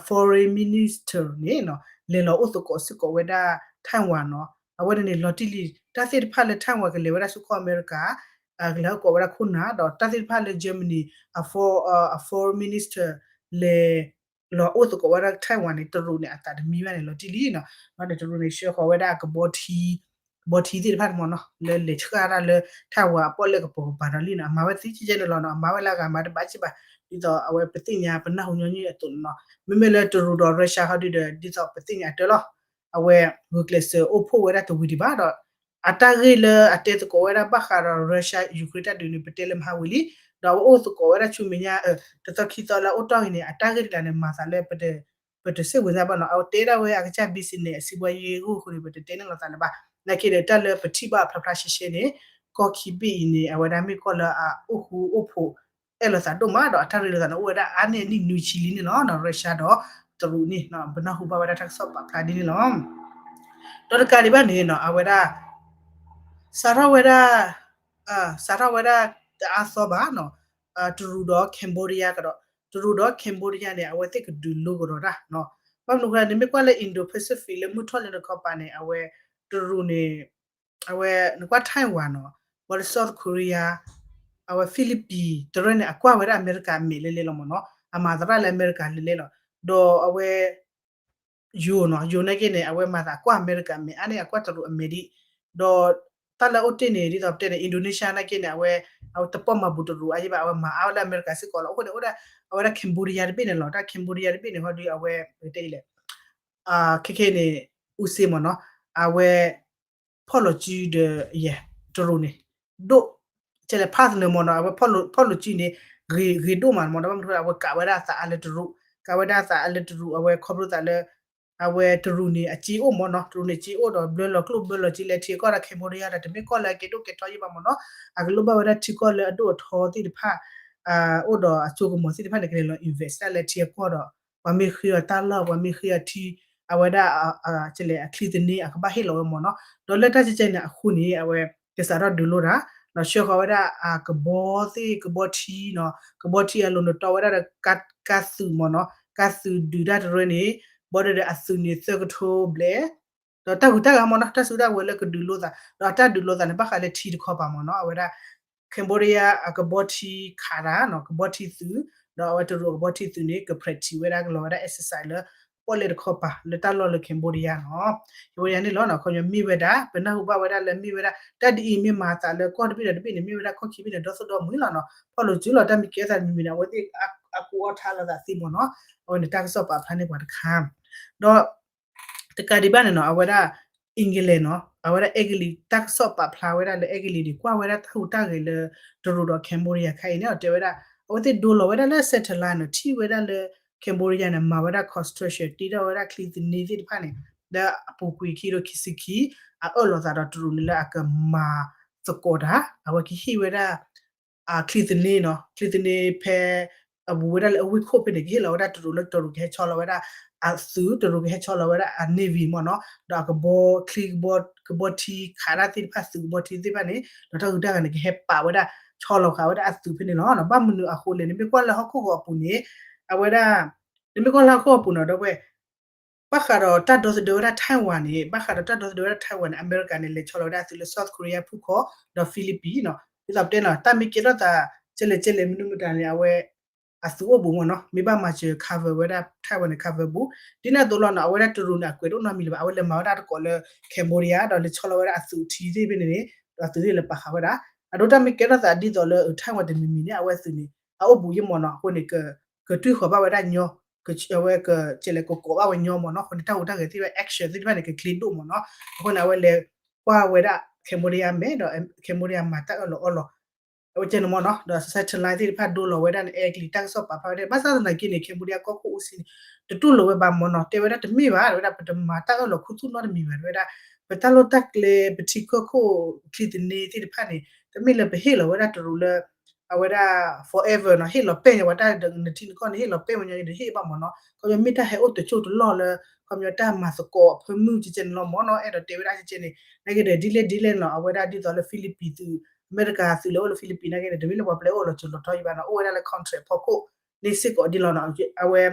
foreign minister န့ၣ်နီၤ လဲၤလီၤအိၣ်သကိးစ့ၢ်ကီးဝဲဒၣ် Taiwan နီၤ အဝဲန့ၣ်န့ၣ် လီၤတံၢ်လံ တၢ်သ့ၣ်တဖၣ်လၢ Taiwan ကလဲၤဝဲဒၣ်ဆူကီၢ်အမဲရကၤ ကလဲၤဟးအိၣ်သကိးဝဲဒၣ်ခိၣ်နၢ် ဒီးတၢ်သ့ၣ်တဖၣ်လၢ Germany အ foreign minister လဲၤ လီၤအိၣ်သကိးဝဲဒၣ် Taiwan န့ၣ် တရူးန့ၣ် အသးတမံဘၣ်န့ၣ် လီၤတံၢ်လံနီၤ ဒီးတရူးန့ၣ် ဆှၢဃီၤဝဲဒၣ်ကဘီထံ ကဘီထံသ့ၣ်တဖၣ်န့ၣ်မ့ၢ်နီၤ လၢလဲၤဆှၢတၢ်လၢ Taiwan အပီၣ်လဲၣ်ကပီၤကပၤဒီးလံနီၤ အမၤဝဲသ့ကဲကဲန့ၣ်လီၤနီၤ အမၤဝဲလၢအဂၤမၤတဘၣ်စ့ၢ်ဘၣ် ဒ်သိးအဝဲပသ့ၣ်ညါပနၢ်ဟူညီနုၢ်အသိးန့ၣ်နီၤ မ့မ့ၢ်လၢတရူးဒီး Russia ဟီဒုဒီး ဒ်သိးပသ့ၣ်ညါအတၢ်လီၤ အဝဲဂုာ်ကျဲးစၢးအိၣ်ဖှိၣ်ဝဲဒၣ်တဝံၤဒံးဘၣ်ဒီး အတၢ်ဂ့ၢ်လၢအတဲသကိးဝဲဒၣ်ဘၣ်ဃးဒီး Russia Ukraine တၢ်ဒုးန့ၣ် ပတဲလၢမဟါဝံၤလံ ဒီးအဝဲအိၣ်သကိးဝဲဒၣ်ဆူမဲာ်ညါ တသီခံသီလၢအအိၣ်တီၢ်ဂ့ၤန့ၣ် အတၢ်ဂ့ၢ်တဂၤန့ၣ် မၤသးလၢ ပတစ့ၢ်ဝဲဒၣ်ဘၣ်နီၤ အဝဲတဲဒၣ်ဝဲအကစၢ် business အစံးဘှါယဲၢ်ဂိၢ်အဃိန့ၣ် ပတတဲန့ၣ်လိာ်သးလၢၤဘၣ် နာ်က့ဒီးတၢ်လၢပထံၣ်ဘၣ်အဖျါဖျါရှဲရှဲန့ၣ် ကီၢ်ခံဘ့ၣ်အံၤန့ၣ် အဝဲဒၣ်မ့ၢ်ကီၢ်လၢအအိၣ်ဃူအိၣ်ဖိး အဲၣ်လိာ်သးဒိၣ်မးဒီးအတၢ်ရ့လိာ်သးန့ၣ် အိၣ်ဝဲဒၣ်အါန့ၢ်အနံၣ်နွံဆံလံန့ၣ်လီၤ Russia ဒီးတရူးန့ၣ် ပနၢ်ဟူဘၣ်ဝဲဒၣ်တၢ်ကစီၣ်ပာ်ဖျါဒ်န့ၣ်လီၤ ဒီးတကးဒံးဘၣ်န့ၣ်နီၤ အဝဲဒၣ် စးထီၣ်ဝဲဒၣ် စးထီၣ်ဝဲဒၣ်တအါသီဘၣ်နီၤ တရူးဒီး Cambodia ကဒီး တရူးဒီး Cambodia န့ၣ် အဝဲသ့ၣ်ကဒုးလိကဒီးတၢ် ဘၣ်မနုၤအဃိန့ၣ် မ့ၢ်ကွၢ်လၢ Indo-Pacific လၢမုၢ်ထီၣ်လၢတခီပၤန့ၣ် အဝဲတရူးန့ၣ် အဝဲနကွၢ် Taiwan နီၤ ဘၣ်ဒီး South Korea အဝဲ Philippines တရၢၣ်န့ၣ် အကွၢ်ဝဲဒၣ်အမဲရကၤအမဲာ်လဲၤလဲၤလီၤမ့ၢ်နီၤ အမၤသရၣ်လၢအမဲရကၤလဲၤလဲၤလီၤ ဒီးအဝဲ ယိၤနီၤ ယိၤနာ်က့န့ၣ် အဝဲမၤသးကွၢ်အမဲရကၤမဲာ် အါန့ၢ်အကွၢ်တရူးအမဲာ်ဒံး ဒီးတၢ်လၢအအိၣ်တ့ၢ်န့ၣ် ဒ်သိးပတဲန့ၣ် Indonesia နာ်က့န့ၣ် အဝဲ အဝဲတပိာ်မၤဘူးတရူးအါယံဘၣ် အဝဲမၤအါဝဲလၢအမဲရကၤစ့ၢ်ကီးလီၤ အဃိန့ၣ် အိၣ်ဒၣ် အဝဲဒၣ် Cambodia တဘ့ၣ်န့ၣ်လီၤ တၢ် Cambodia တဘ့ၣ်န့ၣ် ဟီဒုးအဝဲ ပကတဲအံၤလဲၣ် ခဲခဲန့ၣ် အူစ့မ့ၢ်နီၤ အဝဲ ဖီၣ်လိာ်စုဒီး ယဲ တရူးန့ၣ် ဒိၣ် ကဲလဲၣ် partner မ့ၢ်နီၤ အဝဲဖီၣ်လိာ်စုန့ၣ် ဂ့ၤဒိၣ်မးမ့ၢ်နီၤ ဘၣ်မနုၤအဃိ အဝဲကးဝဲဒၣ်အသးအါလၢတရူး ကးဝဲဒၣ်အသးအါလၢတရူး အဝဲခီဖျိသးလၢ အဝဲတရူးန့ၣ် အစ့အိၣ်မ့ၢ်နီၤ တရူးန့ၣ်စ့အိၣ်ဒီး ဘျၢလီၤကျိၣ်ဘျၢလီၤစ့ လဲၤထံကီၢ်ဒီး Cambodia ဒီး တမ့ၢ်ကီၢ်လၢအကဲဒိၣ်ကဲထီယံဘၣ်မ့ၢ်နီၤ အကလိၣ်ဘၣ်ဝဲဒၣ်ထံကီၢ်လၢအဒိၣ်အထီသ့ၣ်တဖၣ် အိၣ်ဒီးအစိကမီၤသ့ၣ်တဖၣ်န့ၣ် ကလဲၤလီၤ invest တၢ်လၢထံအကီၢ်ဒီး ပှၤမ့ၢ်ဃ့အီၤတၢ်လီၢ် ပှၤမ့ၢ်ဃ့အီၤထံ အဝဲဒၣ် ကဲလဲၣ် အချံသန့ အကဘၣ်ဟ့ၣ်လီၤဝဲမ့ၢ်နီၤ ဒီးလၢတၢ်ကဲကဲန့ၣ်အဃိန့ၣ် အဝဲ ကစးထီၣ်ဒုးလိတၢ် ဒီးဆှၢဃီၤဝဲဒၣ်အကဘီသ့ၣ် ကဘီထံနီၤ ကဘီထံအလိၤန့ၣ် တီဝဲဒၣ်ဒီး ကါသုးမ့ၢ်နီၤ ကါသုးဒုးတၢ်တရၢန့ၣ် ဘၣ်ဒီးအသုးန့ၣ်သၢကထိဘျဲၣ် ဒီးတၢ်ဟူးတၢ်ဂဲၤမ့ၢ်နီၤ တၢ်စုတၢ်ဝဲၤလၢကဒုးလိသး ဒီးတၢ်ဒုးလိသးန့ၣ် ဘၣ်ဃးလၢထံတခီပၤမ့ၢ်နီၤ အဝဲဒၣ် Cambodia အကဘီထံခးတၢ်နီၤ ကဘီထံသုး ဒီးအဝဲတရူးအကဘီထံသုးန့ၣ် က practice ဝဲဒၣ်ကလီၤဝဲဒၣ် exercise လၢ ပီၣ်လဲၣ်တခီပၤ လၢတၢ်လီၢ်လၢ Cambodia နီၤ. Cambodia န့ၣ်လီၤနီၤ. ခီပညီမ့ၢ်ဝဲဒၣ် ပနၢ်ဟူဘၣ်ဝဲဒၣ်လၢမ့ၢ်ဝဲဒၣ် တၢ်ဒ်အံၤမ့ၢ်မၤအသးလၢကီၢ်တဘ့ၣ်ဒီးတဘ့ၣ်န့ၣ် မ့ၢ်ဝဲဒၣ်ကီၢ်ခံဘ့ၣ်န့ၣ် ဒီသဒိၣ်မုၢ်လီၤနီၤ. ဖီၣ်လိာ်စုလီၤ တၢ်မ့ၢ်ကဲထီၣ်သးတမံၤမံၤန့ၣ် အဝဲသ့ၣ်အကူအီၣ်ထါလိာ်သးသ့မ့ၢ်နီၤ. အဝဲန့ၣ်တၢ်ကစီၣ်ပာ်ဖျါန့ၢ်ပှၤတခါ ဒီး တကးဒံးဘၣ်န့ၣ်နီၤ အဝဲဒၣ် England နီၤ အဝဲဒၣ်အဲကလံး တၢ်ကစီၣ်ပာ်ဖျါဝဲဒၣ်လၢအဲကလံးန့ၣ် ကွၢ်ဝဲဒၣ်တၢ်ဟူးတၢ်ဂဲၤလၢ တရူးဒီး Cambodia ခါအံၤန့ၣ် တဲဝဲဒၣ် အဝဲသ့ၣ်ဒိလီၤဝဲဒၣ်လၢ satellite နီၤ ထံၣ်ဝဲဒၣ်လၢ Cambodia န့ၣ် မၤဝဲဒၣ် construction တ့ထီၣ်ဝဲဒၣ်ချံသန့သ့ၣ်တဖၣ်န့ၣ် လၢအပူၤကွံာ်ခံကထိခံဆံခံ အအၢၣ်လီၤသးဒီးတရူးန့ၣ်လၢအကမၤသကိးတၢ် အဝဲကဟ့ၣ်ဝဲဒၣ် ချံသန့နီၤ ချံသန့ဖဲ အဘူးဝဲဒၣ်လၢအဝ့ၢ်ခိၣ်ဖဲန့ၣ် ကဟ့ၣ်လီၤဝဲဒၣ်တရူးလၢတရူးကဟဲဆီလီၤဝဲဒၣ်အသုး တရူးကဟဲဆီလီၤဝဲဒၣ်အ navy မ့ၢ်နီၤ ဒီးအကဘီချံ ကဘီထံခးဒၣ်သ့ၣ်တဖၣ် သုးကဘီထံသ့ၣ်တဖၣ်န့ၣ် ဒီးတၢ်ဟူးတၢ်ဂဲၤန့ၣ် ကဟဲပာ်ဝဲဒၣ် ဆီလီၤဃာ်ဝဲဒၣ်အသုးဖဲန့ၣ်လီၤ. ဘၣ်မနုၤအဃိလဲၣ် နမ့ၢ်ကွၢ်လၢဟီၣ်ခိၣ်ဂီၤအပူၤန့ၣ် အဝဲဒၣ် နမ့ၢ်ကွၢ်လၢဟီၣ်ခိၣ်အပူၤနီၤ ဒီပုၢ်ဝဲၢ် ဘၣ်ဃးဒီးတၢ်ဒီသဒၢဝဲဒၣ် Taiwan န့ၣ် ဘၣ်ဃးဒီးတၢ်ဒီသဒၢဝဲဒၣ် Taiwan န့ၣ် အမဲရကၤန့ၣ် လဲၤဆီလီၤဝဲဒၣ်အသုးလၢ South Korea ဖုၣ်ခီ ဒီး Philippines နီၤ ဒ်သိးပတဲနီၤ တၢ်မ့ၢ်ကဲထီၣ်သး ကဲလဲၣ်ကဲလဲၣ် မနုၤမတၤန့ၣ် အဝဲ အသုးအိၣ်ဘူးမ့ၢ်နီၤ မ့ၢ်ဘၣ်မၤစၢၤ cover ဝဲဒၣ် Taiwan န့ၣ် cover ဘူး ဒ်န့ၣ်အသိးလီၤနီၤ အဝဲဒၣ်တရူးန့ၣ် အကွဲးတအိၣ်နီတမံၤလၢၤဘၣ် အဝဲလဲၤမၤဝဲဒၣ်တကိးလၢ Cambodia ဒီးလဲၤဆီလီၤဝဲဒၣ်အသုးထံသ့ၣ်ဖဲန့ၣ်န့ၣ် ဒီးအသုးသ့ၣ်လဲၤပာ်ဃာ်ဝဲဒၣ် အဒိတၢ်မ့ၢ်ကဲထီၣ်သးဒ်သိးလၢ Taiwan တမံၤမံၤန့ၣ် အဝဲသုးန့ၣ် အအိၣ်ဘူးယ့ၢ်မ့ၢ်နီၤ အဃိန့ၣ် က ကတွံၢ်ဃီၤဘၣ်ဝဲဒၣ်ညီ အဝဲကလဲၤကကိးဘၣ်ဝဲညီမ့ၢ်နီၤ အဃိန့ၣ် တၢ်ဟူးတၢ်ဂဲၤသ့ၣ်တဖၣ် action သ့ၣ်တဖၣ်န့ၣ် ကချ့ဒိၣ်မ့ၢ်နီၤ အဃိန့ၣ် အဝဲလဲၤကွၢ်ဝဲဒၣ် Cambodia မဲာ်ဒီး Cambodia မၤတၢ်အၢၣ်လီၤအီလီၤ အဝဲကဲန့ၣ်မ့ၢ်နီၤ ဒီး satellite သ့ၣ်တဖၣ်ဒိလီၤဝဲဒၣ်န့ၣ် အဲကလံးတၢ်ကစီၣ်ပာ်ဖျါဝဲဒၣ် ဘၣ်ဆၣ်သနာ်က့န့ၣ် Cambodia ကီၢ်ခိၣ်အိၣ်ဆံန့ၣ် တတူၢ်လိာ်ဝဲဘၣ်မ့ၢ်နီၤ တဲဝဲဒၣ်တမ့ၢ်ဘၣ် တဲဝဲဒၣ် ပတမၤတၢ်အၢၣ်လီၤခူသူၣ်နီတမံၤဘၣ် တဲဝဲဒၣ် ပတၢ်လိၣ်တၢ်ကျဲ ပထံကီၢ်ခိၣ် ချံသန့သ့ၣ်တဖၣ်န့ၣ် တမ့ၢ်လၢပဟ့ၣ်လီၤဝဲဒၣ်တရူးလၢ အဝဲဒၣ် forever နီၤ ဟ့ၣ်လီၤပဲၢ်ညီဝဲတၢ်နထံနကီၢ်န့ၣ် ဟ့ၣ်လီၤပဲၢ်ဝဲညီန့ၣ် တဟ့ၣ်ဘၣ်မ့ၢ်နီၤ ခီပညီမ့ၢ်တၢ်ဟဲအိၣ်တစိၢ်တလီၢ်လၢ ခီပညီတၢ်မၤသကိးအဖၢမုၢ်ကဲကဲန့ၣ်လီၤမ့ၢ်နီၤ အဲၣ်ဒိးတဲဝဲဒၣ်ကဲကဲန့ၣ် နာ်က့ဒီးဒ်လဲၣ်ဒ်လဲၣ်နီၤ အဝဲဒၣ်ဒ်သိးလၢ Philippines သုး အမဲရကၤသုးလၢအိၣ်လၢ Philippines နာ်က့န့ၣ် တမ့ၢ်လၢပှၤပျဲအိၣ်လီၤစၢၤလီၤထီယံၤဘၣ်နီၤ အိၣ်ဝဲဒၣ်လၢ contract ဖီခိၣ်န့ၣ်စ့ၢ်ကီးဒ်လီၤနီၤ အဝဲ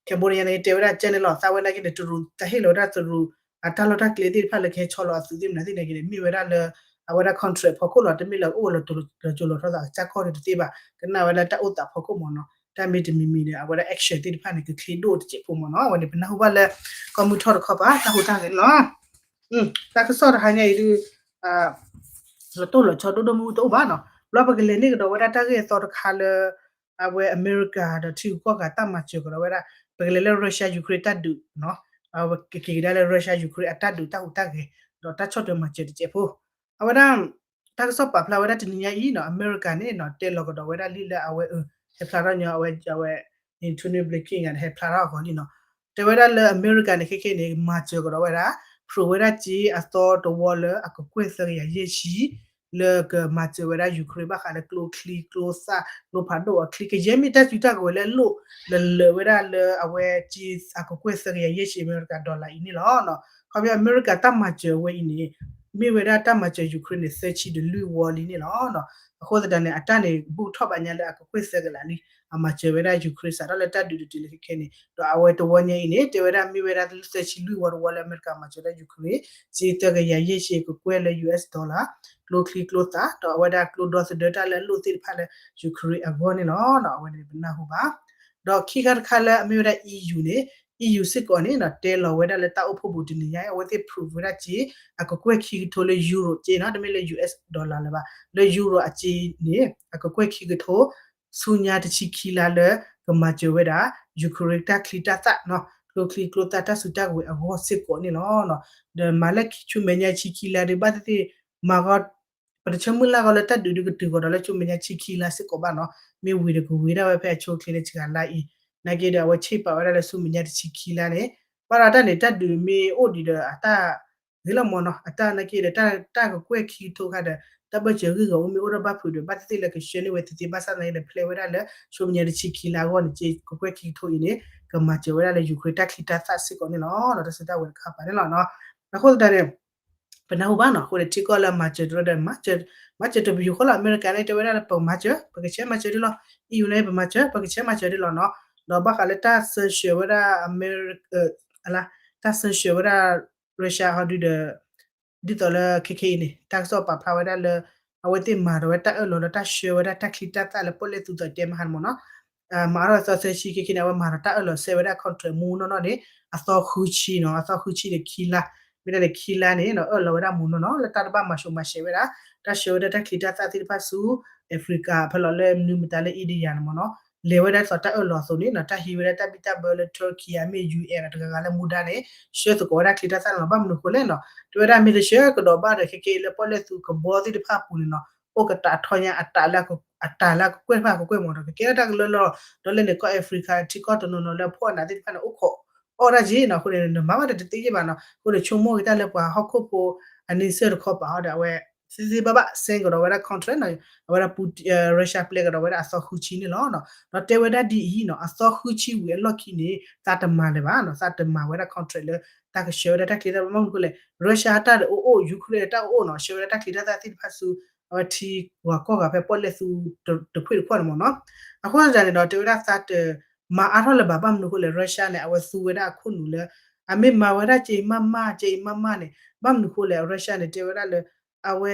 Cambodia န့ၣ် တဲဝဲဒၣ်ကဲန့ၣ်လီၤ သးဝဲနာ်က့န့ၣ် တရူး တၢ်ဟ့ၣ်လီၤဝဲဒၣ်တရူး အတၢ်လီၢ်တၢ်ကျဲသ့ၣ်တဖၣ်လၢကဟဲဆီလီၤအသုးသ့ၣ်မနုၤသ့ၣ်နာ်က့န့ၣ် မ့ၢ်ဝဲဒၣ်လၢ အဝဲဒၣ် contract ဖီခိၣ်လီၤ တမ့ၢ်လၢအိၣ်လီၤစၢၤလီၤထီသးကစၢ်ကီၢ်န့ၣ်တသ့ဘၣ် ကနၣ်ဝဲလၢတၢ်အိၣ်သးဖီခိၣ်မ့ၢ်နီၤ တၢ်မ့ၢ်တမံၤမံၤန့ၣ် အဝဲဒၣ် action သ့ၣ်တဖၣ်န့ၣ် ကချ့ဒိၣ်တစဲးဖိမ့ၢ်နီၤ အဝဲန့ၣ် ပနၢ်ဟူဘၣ်လၢ ကီၢ်မုၢ်ထီၣ်တခီပၤ တၢ်ဟူးတၢ်ဂဲၤန့ၣ်လီၤ တၢ်ကစီၣ်တဟါညါအံၤဒုး လီၤတိၢ်လီၤဆီဒိၣ်ဒိၣ်မုၢ်မုၢ်တအိၣ်ဘၣ်နီၤ ဘျီပကလဲၤန့ၢ်ကဒီးဝဲဒၣ်တၢ်ဂ့ၢ်အသီတခါလၢ အဝဲအမဲရကၤဒီးထံဂုၤကီၢ်ဂၤတၢ်မၤစၢၤကဒီးဝဲဒၣ် ပကလဲၤလၢ Russia Ukraine တၢ်ဒုးနီၤ အဝဲကက့ၤကဒါလၢ Russia Ukraine အတၢ်ဒုးတၢ်ဟူးတၢ်ဂဲၤ ဒီးတၢ်ဆီၣ်ထွဲမၤစၢၤတစဲးဖိ အဝဲဒၣ် တၢ်ကစီၣ်ပာ်ဖျါဝဲဒၣ်တနံၤညါအံၤနီၤ အမဲရကၤန့ၣ်နီၤ တဲလီၤကဒီးဝဲဒၣ်လံလၢအဝဲ ဟဲဖျါထီၣ်ညီ အဝဲ အဝဲ Antony Blinken န့ၣ် ဟဲဖျါထီၣ်အဂီၢ်လံနီၤ တဲဝဲဒၣ်လၢအမဲရကၤန့ၣ် ခဲခဲန့ၣ် မၤစၢၤကဒီးဝဲဒၣ် ဖြိးဝဲဒၣ်စ့အသီတဝီလၢအကကွဲၢ်သၢကယၤယဲၢ်ဆံ လၢကမၤစၢၤဝဲဒၣ် Ukraine ဘၣ်ဃးလၢကျိချံကျိသၣ် ကျိဖးဒိၣ်အချံ ကယဲၢ်မ့ၢ်တၢ်စုတၢ်ကဝဲၤလၢအလိၣ်လၢာ်လၢာ်ဝဲဒၣ်လၢအဝဲစ့အကကွဲၢ်သၢကယၤယဲၢ်ဆံ အမဲရကၤ dollar အံၤန့ၣ်လီၤ. ခီဖျိအမဲရကၤတၢ်မၤစၢၤဝဲအံၤန့ၣ် မ့ၢ်ဝဲဒၣ်တၢ်မၤစၢၤ Ukraine န့ၣ် သၢဆံဒီးလွံၢ်ဝီလံန့ၣ်လီၤ. အဃိသတးန့ၣ် အတၢ်န့ၣ် ဘူးကထီၣ်ဘၣ်ညါလၢအကကွဲၢ်သၢကလးလံ အမၤစၢၤဝဲဒၣ် Ukraine စးထီၣ်လၢတၢ်ဒုးတတုၤလၢခဲခဲန့ၣ် ဒီးအဝဲတဝီညါအံၤန့ၣ် တဲဝဲဒၣ်မ့ၢ်ဝဲဒၣ်လၢသၢဆံလွံၢ်ဝီတဝီလၢအမဲရကၤမၤစၢၤဝဲဒၣ် Ukraine စ့သၢကယၤယဲၢ်ဆံကကွဲၢ်လၢ US dollar ကျိချံကျိသၣ် ဒီးအဝဲဒၣ်ကျိဒီသဒၢတၢ်လၢအလိၣ်သ့ၣ်တဖၣ်လၢ Ukraine အဂီၢ်န့ၣ်လီၤ. အဝဲန့ၣ်ပနၢ်ဟူဘၣ် ဒီးခံခါတခါလၢအမ့ၢ်ဝဲဒၣ် EU န့ၣ် EU စ့ၢ်ကီးန့ၣ် တဲလီၤဝဲဒၣ်လၢတၢ်အိၣ်ဖှိၣ်ပူၤတနံၤညါ အဝဲသ့ၣ် prove ဝဲဒၣ်စ့ အကကွဲၢ်ခံကထိလၢ euro စ့နီၤ တမ့ၢ်လၢ US dollar လၢၤဘၣ် လၢ euro အစ့န့ၣ် အကကွဲၢ်ခံကထိ ဆူညါတဆံခံလါလၢ ကမၤစၢၤဝဲဒၣ် Ukraine တၢ်ချံတၢ်သၣ်နီၤ ကျိချံကျိသၣ်တၢ်စုတၢ်ကဝဲၤအဂီၢ်စ့ၢ်ကီးန့ၣ်လီၤ. ဒီးမၤလၢဆူမဲာ်ညါဆံခံလါဒ်ဘၣ်သ့ၣ်သ့ၣ် မၤဂီၢ် ပတဆၢမုၢ်လၢ်ဂီၢ်လၢတၢ်ဒုးဒုးကတုၤဂီၤဒီးလၢဆူမဲာ်ညါဆံခံလါစ့ၢ်ကီးဘၣ်နီၤ မ့ၢ်ဝံၤဒီးကဝံၤဒၣ်ဝဲဖဲအဆိအချ့လၢစှၤလါအံၤ နာ်က့ဒီးအဝဲဆ့ပာ်ဝဲဒၣ်လၢဆူမဲာ်ညါတဆံခံလါန့ၣ် ဘၣ်ဒီးတၢ်န့ၣ် တၢ်ဒုးမ့ၢ်အိၣ်ဒံးဒီးအတၢ် ဂ့ၤလီၤမ့ၢ်နီၤ အတၢ်နာ်က့ဒီး တၢ်ကကွဲၢ်ခံကထိခါဒီး တၢ်ဘၢၣ်စၢၤဂံၢ်ဂီၤအိၣ်မ့ၢ်အိၣ်ထီၣ်ဘၣ်ဖုးဒီး ဘၣ်သ့ၣ်သ့ၣ်လၢကဆှၢန့ၢ်ဝဲသ့သ့ဘၣ်ဆၣ်သနာ်က့ဒီး ဖျဲးဝဲဒၣ်လၢ ဆူမဲာ်ညါတဆံခံလါအဂီၢ်န့ၣ် ကကွဲၢ်ခံကထိအံၤန့ၣ် ကမၤစၢၤဝဲဒၣ်လၢ Ukraine တၢ်ချံတၢ်သၣ်စ့ၢ်ကီးန့ၣ်လီၤ. တၢ်စုတၢ်ဝဲၤတခါပာ်န့ၣ်လီၤ. အဃိသတးန့ၣ် ပနၢ်ဟူဘၣ်နီၤ အဃိန့ၣ် ထံကီၢ်လၢမၤစၢၤတရၢဒီး မၤစၢၤတပယူာ်ဃီလီၤ အမဲရကၤန့ၣ် တဲဝဲဒၣ်လၢပကမၤစၢၤ ပကဆဲးမၤစၢၤဒ်လီၤ EU န့ၣ် ပမၤစၢၤ ပကဆဲးမၤစၢၤဒ်လီၤနီၤ ဒီးဘၣ်ဃးလၢတၢ်ဆၢဆှၢဝဲဒၣ် အမဲရက အလါ တၢ်ဆၢဆှၢဝဲဒၣ် Russia ဟီဒုဒီး ဒ်သိးလၢခဲခဲအံၤန့ၣ် တၢ်ကစီၣ်ပာ်ဖျါဝဲဒၣ်လၢ အဝဲသ့ၣ်မၤဒီးဝဲတၢ်အၢၣ်လီၤလၢတၢ်ဆှၢဝဲဒၣ်တၢ်ချံတၢ်သၣ်လၢပီၣ်လဲၣ်သူသီတဲမဟါန့ၣ်မ့ၢ်နီၤ မၤအါထီၣ်အသီသၢဆံ ခဲခဲန့ၣ် အဝဲမၤဒီးတၢ်အၢၣ်လီၤဆဲးဝဲဒၣ် contract မူနီၢ်နီၢ်န့ၣ် အသီဃုဆံနီၤ, အသီဃုဆံန့ၣ်ခံလါ, မ့ၢ်ဒၣ်န့ၣ်ခံလါန့ၣ် အၢၣ်လီၤဝဲဒၣ်မူနီၢ်နီၢ် လၢတၢ်တဘၣ်မၤဆူးမၤဆဲးဝဲဒၣ် တၢ်ဆှၢဝဲဒၣ်တၢ်ချံတၢ်သၣ်သ့ၣ်တဖၣ်ဆူ Africa ဖဲလီၤလၢမနုၤမတၤလၢ India န့ၣ်မ့ၢ်နီၤ, လဲၤဝဲဒၣ်သိးတၢ်အၢၣ်လီၤအသိးန့ၣ်နီၤ တၢ်ဟံးဝဲဒၣ်တၢ်ဘံၣ်တၢ်ဘၢလၢ Turkey အမ့ၢ် ယူၣ်အဲၣ် တဂၤဂၤလၢမူဒါန့ၣ် ဆှၢသကိးဝဲဒၣ်ချံတၢ်သၣ်န့ၣ်လီၤ. ဘၣ်မနုၤဃိလဲၣ်နီၤ, တဲဝဲဒၣ်မ့ၢ်တဆှၢကဒီးဘၣ်ဒီး ခဲကဲလၢပီၣ်လဲၣ်သူကဘီသ့ၣ်တဖၣ်အပူၤန့ၣ်နီၤ အိၣ်ကတးထီညါ အတးလၢအကကွဲၢ်တဖၣ်ကကွဲၢ်မ့ၢ်နီၤ ကကဲထီၣ်တၢ်ကလၢလီၤ. ဒီးလၢန့ၣ် ကီၢ် Africa ထံကီၢ်တနီၤနီၤလၢအဖှီၣ်အနးသ့ၣ်တဖၣ်န့ၣ် အိၣ်ခိးအီၣ်တၢ်က့နီၤ, အဃိန့ၣ် နမၤဘၣ်ဒီးတသ့ယ့ၢ်ဘၣ်နီၤ, အဃိန့ၣ် ဆိကမိၣ်က့ၤတၢ်လၢပှၤဟီၣ်ခိၣ်ဖိ အန့ဆၢၣ်တခီပာ်အီၤဒီးအဝဲ သ့သ့ဘၣ်ဘၣ် ဆဲးကဒီးဝဲဒၣ် contract နီၤ, အဝဲဒၣ် Russia ပျဲကဒီးဝဲဒၣ်အသီဃုဆံန့ၣ်လီၤ. ဒီးတဲဝဲဒၣ်ဒ်အံၤနီၤ အသီဃုဆံဝံၤအလီၢ်ခံန့ၣ် သးတမၤလၢၤဘၣ်နီၤ, သးတမၤဝဲဒၣ် contract လၢ တၢ်ကဆှၢဝဲဒၣ်တၢ်ချံတၢ်သၣ် ဘၣ်မနုၤဃိလဲၣ် Russia တၢ်အိၣ်အိၣ် Ukraine တၢ်အိၣ်အိၣ်နီၤ ဆှၢဝဲဒၣ်တၢ်ချံတၢ်သၣ်သ့ၣ်တဖၣ်ဆူ အဝဲထံဂၤကီၢ်ဂၤဖဲပီၣ်လဲၣ်သူတခွ့ၣ်တခီၣ်န့ၣ်မ့ၢ်နီၤ, အဃိသတးန့ၣ်ဒီး တဲဝဲဒၣ်သးတမၤအါထီၣ်လၢၤဘၣ် ဘၣ်မနုၤဃိလဲၣ် Russia န့ၣ် အဝဲသူဝဲဒၣ်အခိၣ်နူာ်လၢ အမ့ၢ်မၤဝဲဒၣ်ကဲအံၤမးမး ကဲအံၤမးမးန့ၣ် ဘၣ်မနုၤဃိလဲၣ် Russia န့ၣ် တဲဝဲဒၣ်လၢ အဝဲ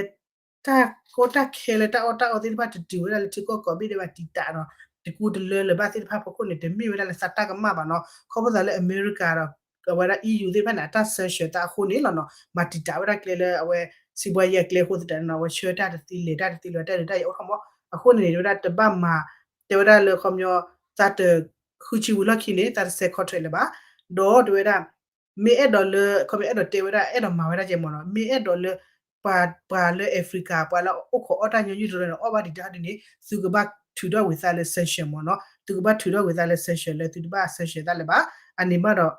တၢ်ကီတၢ်ခဲလၢတၢ်အီၣ်တၢ်အီသ့ၣ်တဖၣ်တတုၤဝဲဒၣ်လၢထံကီၢ်ကိးဘ့ၣ်ဒဲးဘၣ်တံာ်တာ်ဒီး တကူတလၢလၢၤဘၣ်သ့ၣ်တဖၣ်ဖီခိၣ်န့ၣ် တမ့ၢ်ဝဲဒၣ်လၢသးတၢ်ကမၣ်ဘၣ်နီၤ, ခီဖျိသးလၢအမဲရကၤဒီး အဝဲဒၣ် EU သ့ၣ်တဖၣ်န့ၣ် အတၢ်ဆၢဆှၢသးအဃိန့ၣ်လီၤနီၤ, မၤတံာ်တာ်ဝဲဒၣ်ကျဲလၢအဝဲ စံးဘှါယဲၢ်အကျဲအဃိသတးန့ၣ်နီၤ အဝဲဆှၢတၢ်တသ့လဲၤတၢ်တသ့လၢၤတၢ်ဒုးတၢ်ယဲၢ်အိၣ်ထီၣ်မး, အဃိန့ၣ်န့ၣ် တဲဝဲဒၣ်တဘၣ်မၤ တဲဝဲဒၣ်လၢခီပညီ သးတ ဃုဆံဝံၤလီၢ်ခံန့ၣ် သးတဆဲး contract လၢၤဘၣ်, ဒီးတဲဝဲဒၣ် မ့ၢ်အဲၣ်ဒိးလၢ ခီပညီအဲၣ်ဒိးတဲဝဲဒၣ် အဲၣ်ဒိးမၤဝဲဒၣ်ကဲမ့ၢ်နီၤ, မ့ၢ်အဲၣ်ဒိးလၢ ပှၤ ပှၤလၢ Africa ပှၤလၢအိၣ်ခိးအီၣ်တၢ်ညီနုၢ်တရၢန့ၣ် အီၣ်ဘၣ်ဒံးတၢ်ဒ်န့ၣ် သုကဘၣ်ထုးထီၣ်ဝံၤသးလၢ sanction မ့ၢ်နီၤ, သုကဘၣ်ထုးထီၣ်ဝံၤသးလၢ sanction လၢသုတဘၣ် sanction သးလၢၤဘၣ်, အန့ၣ်ဘၣ်ဒီး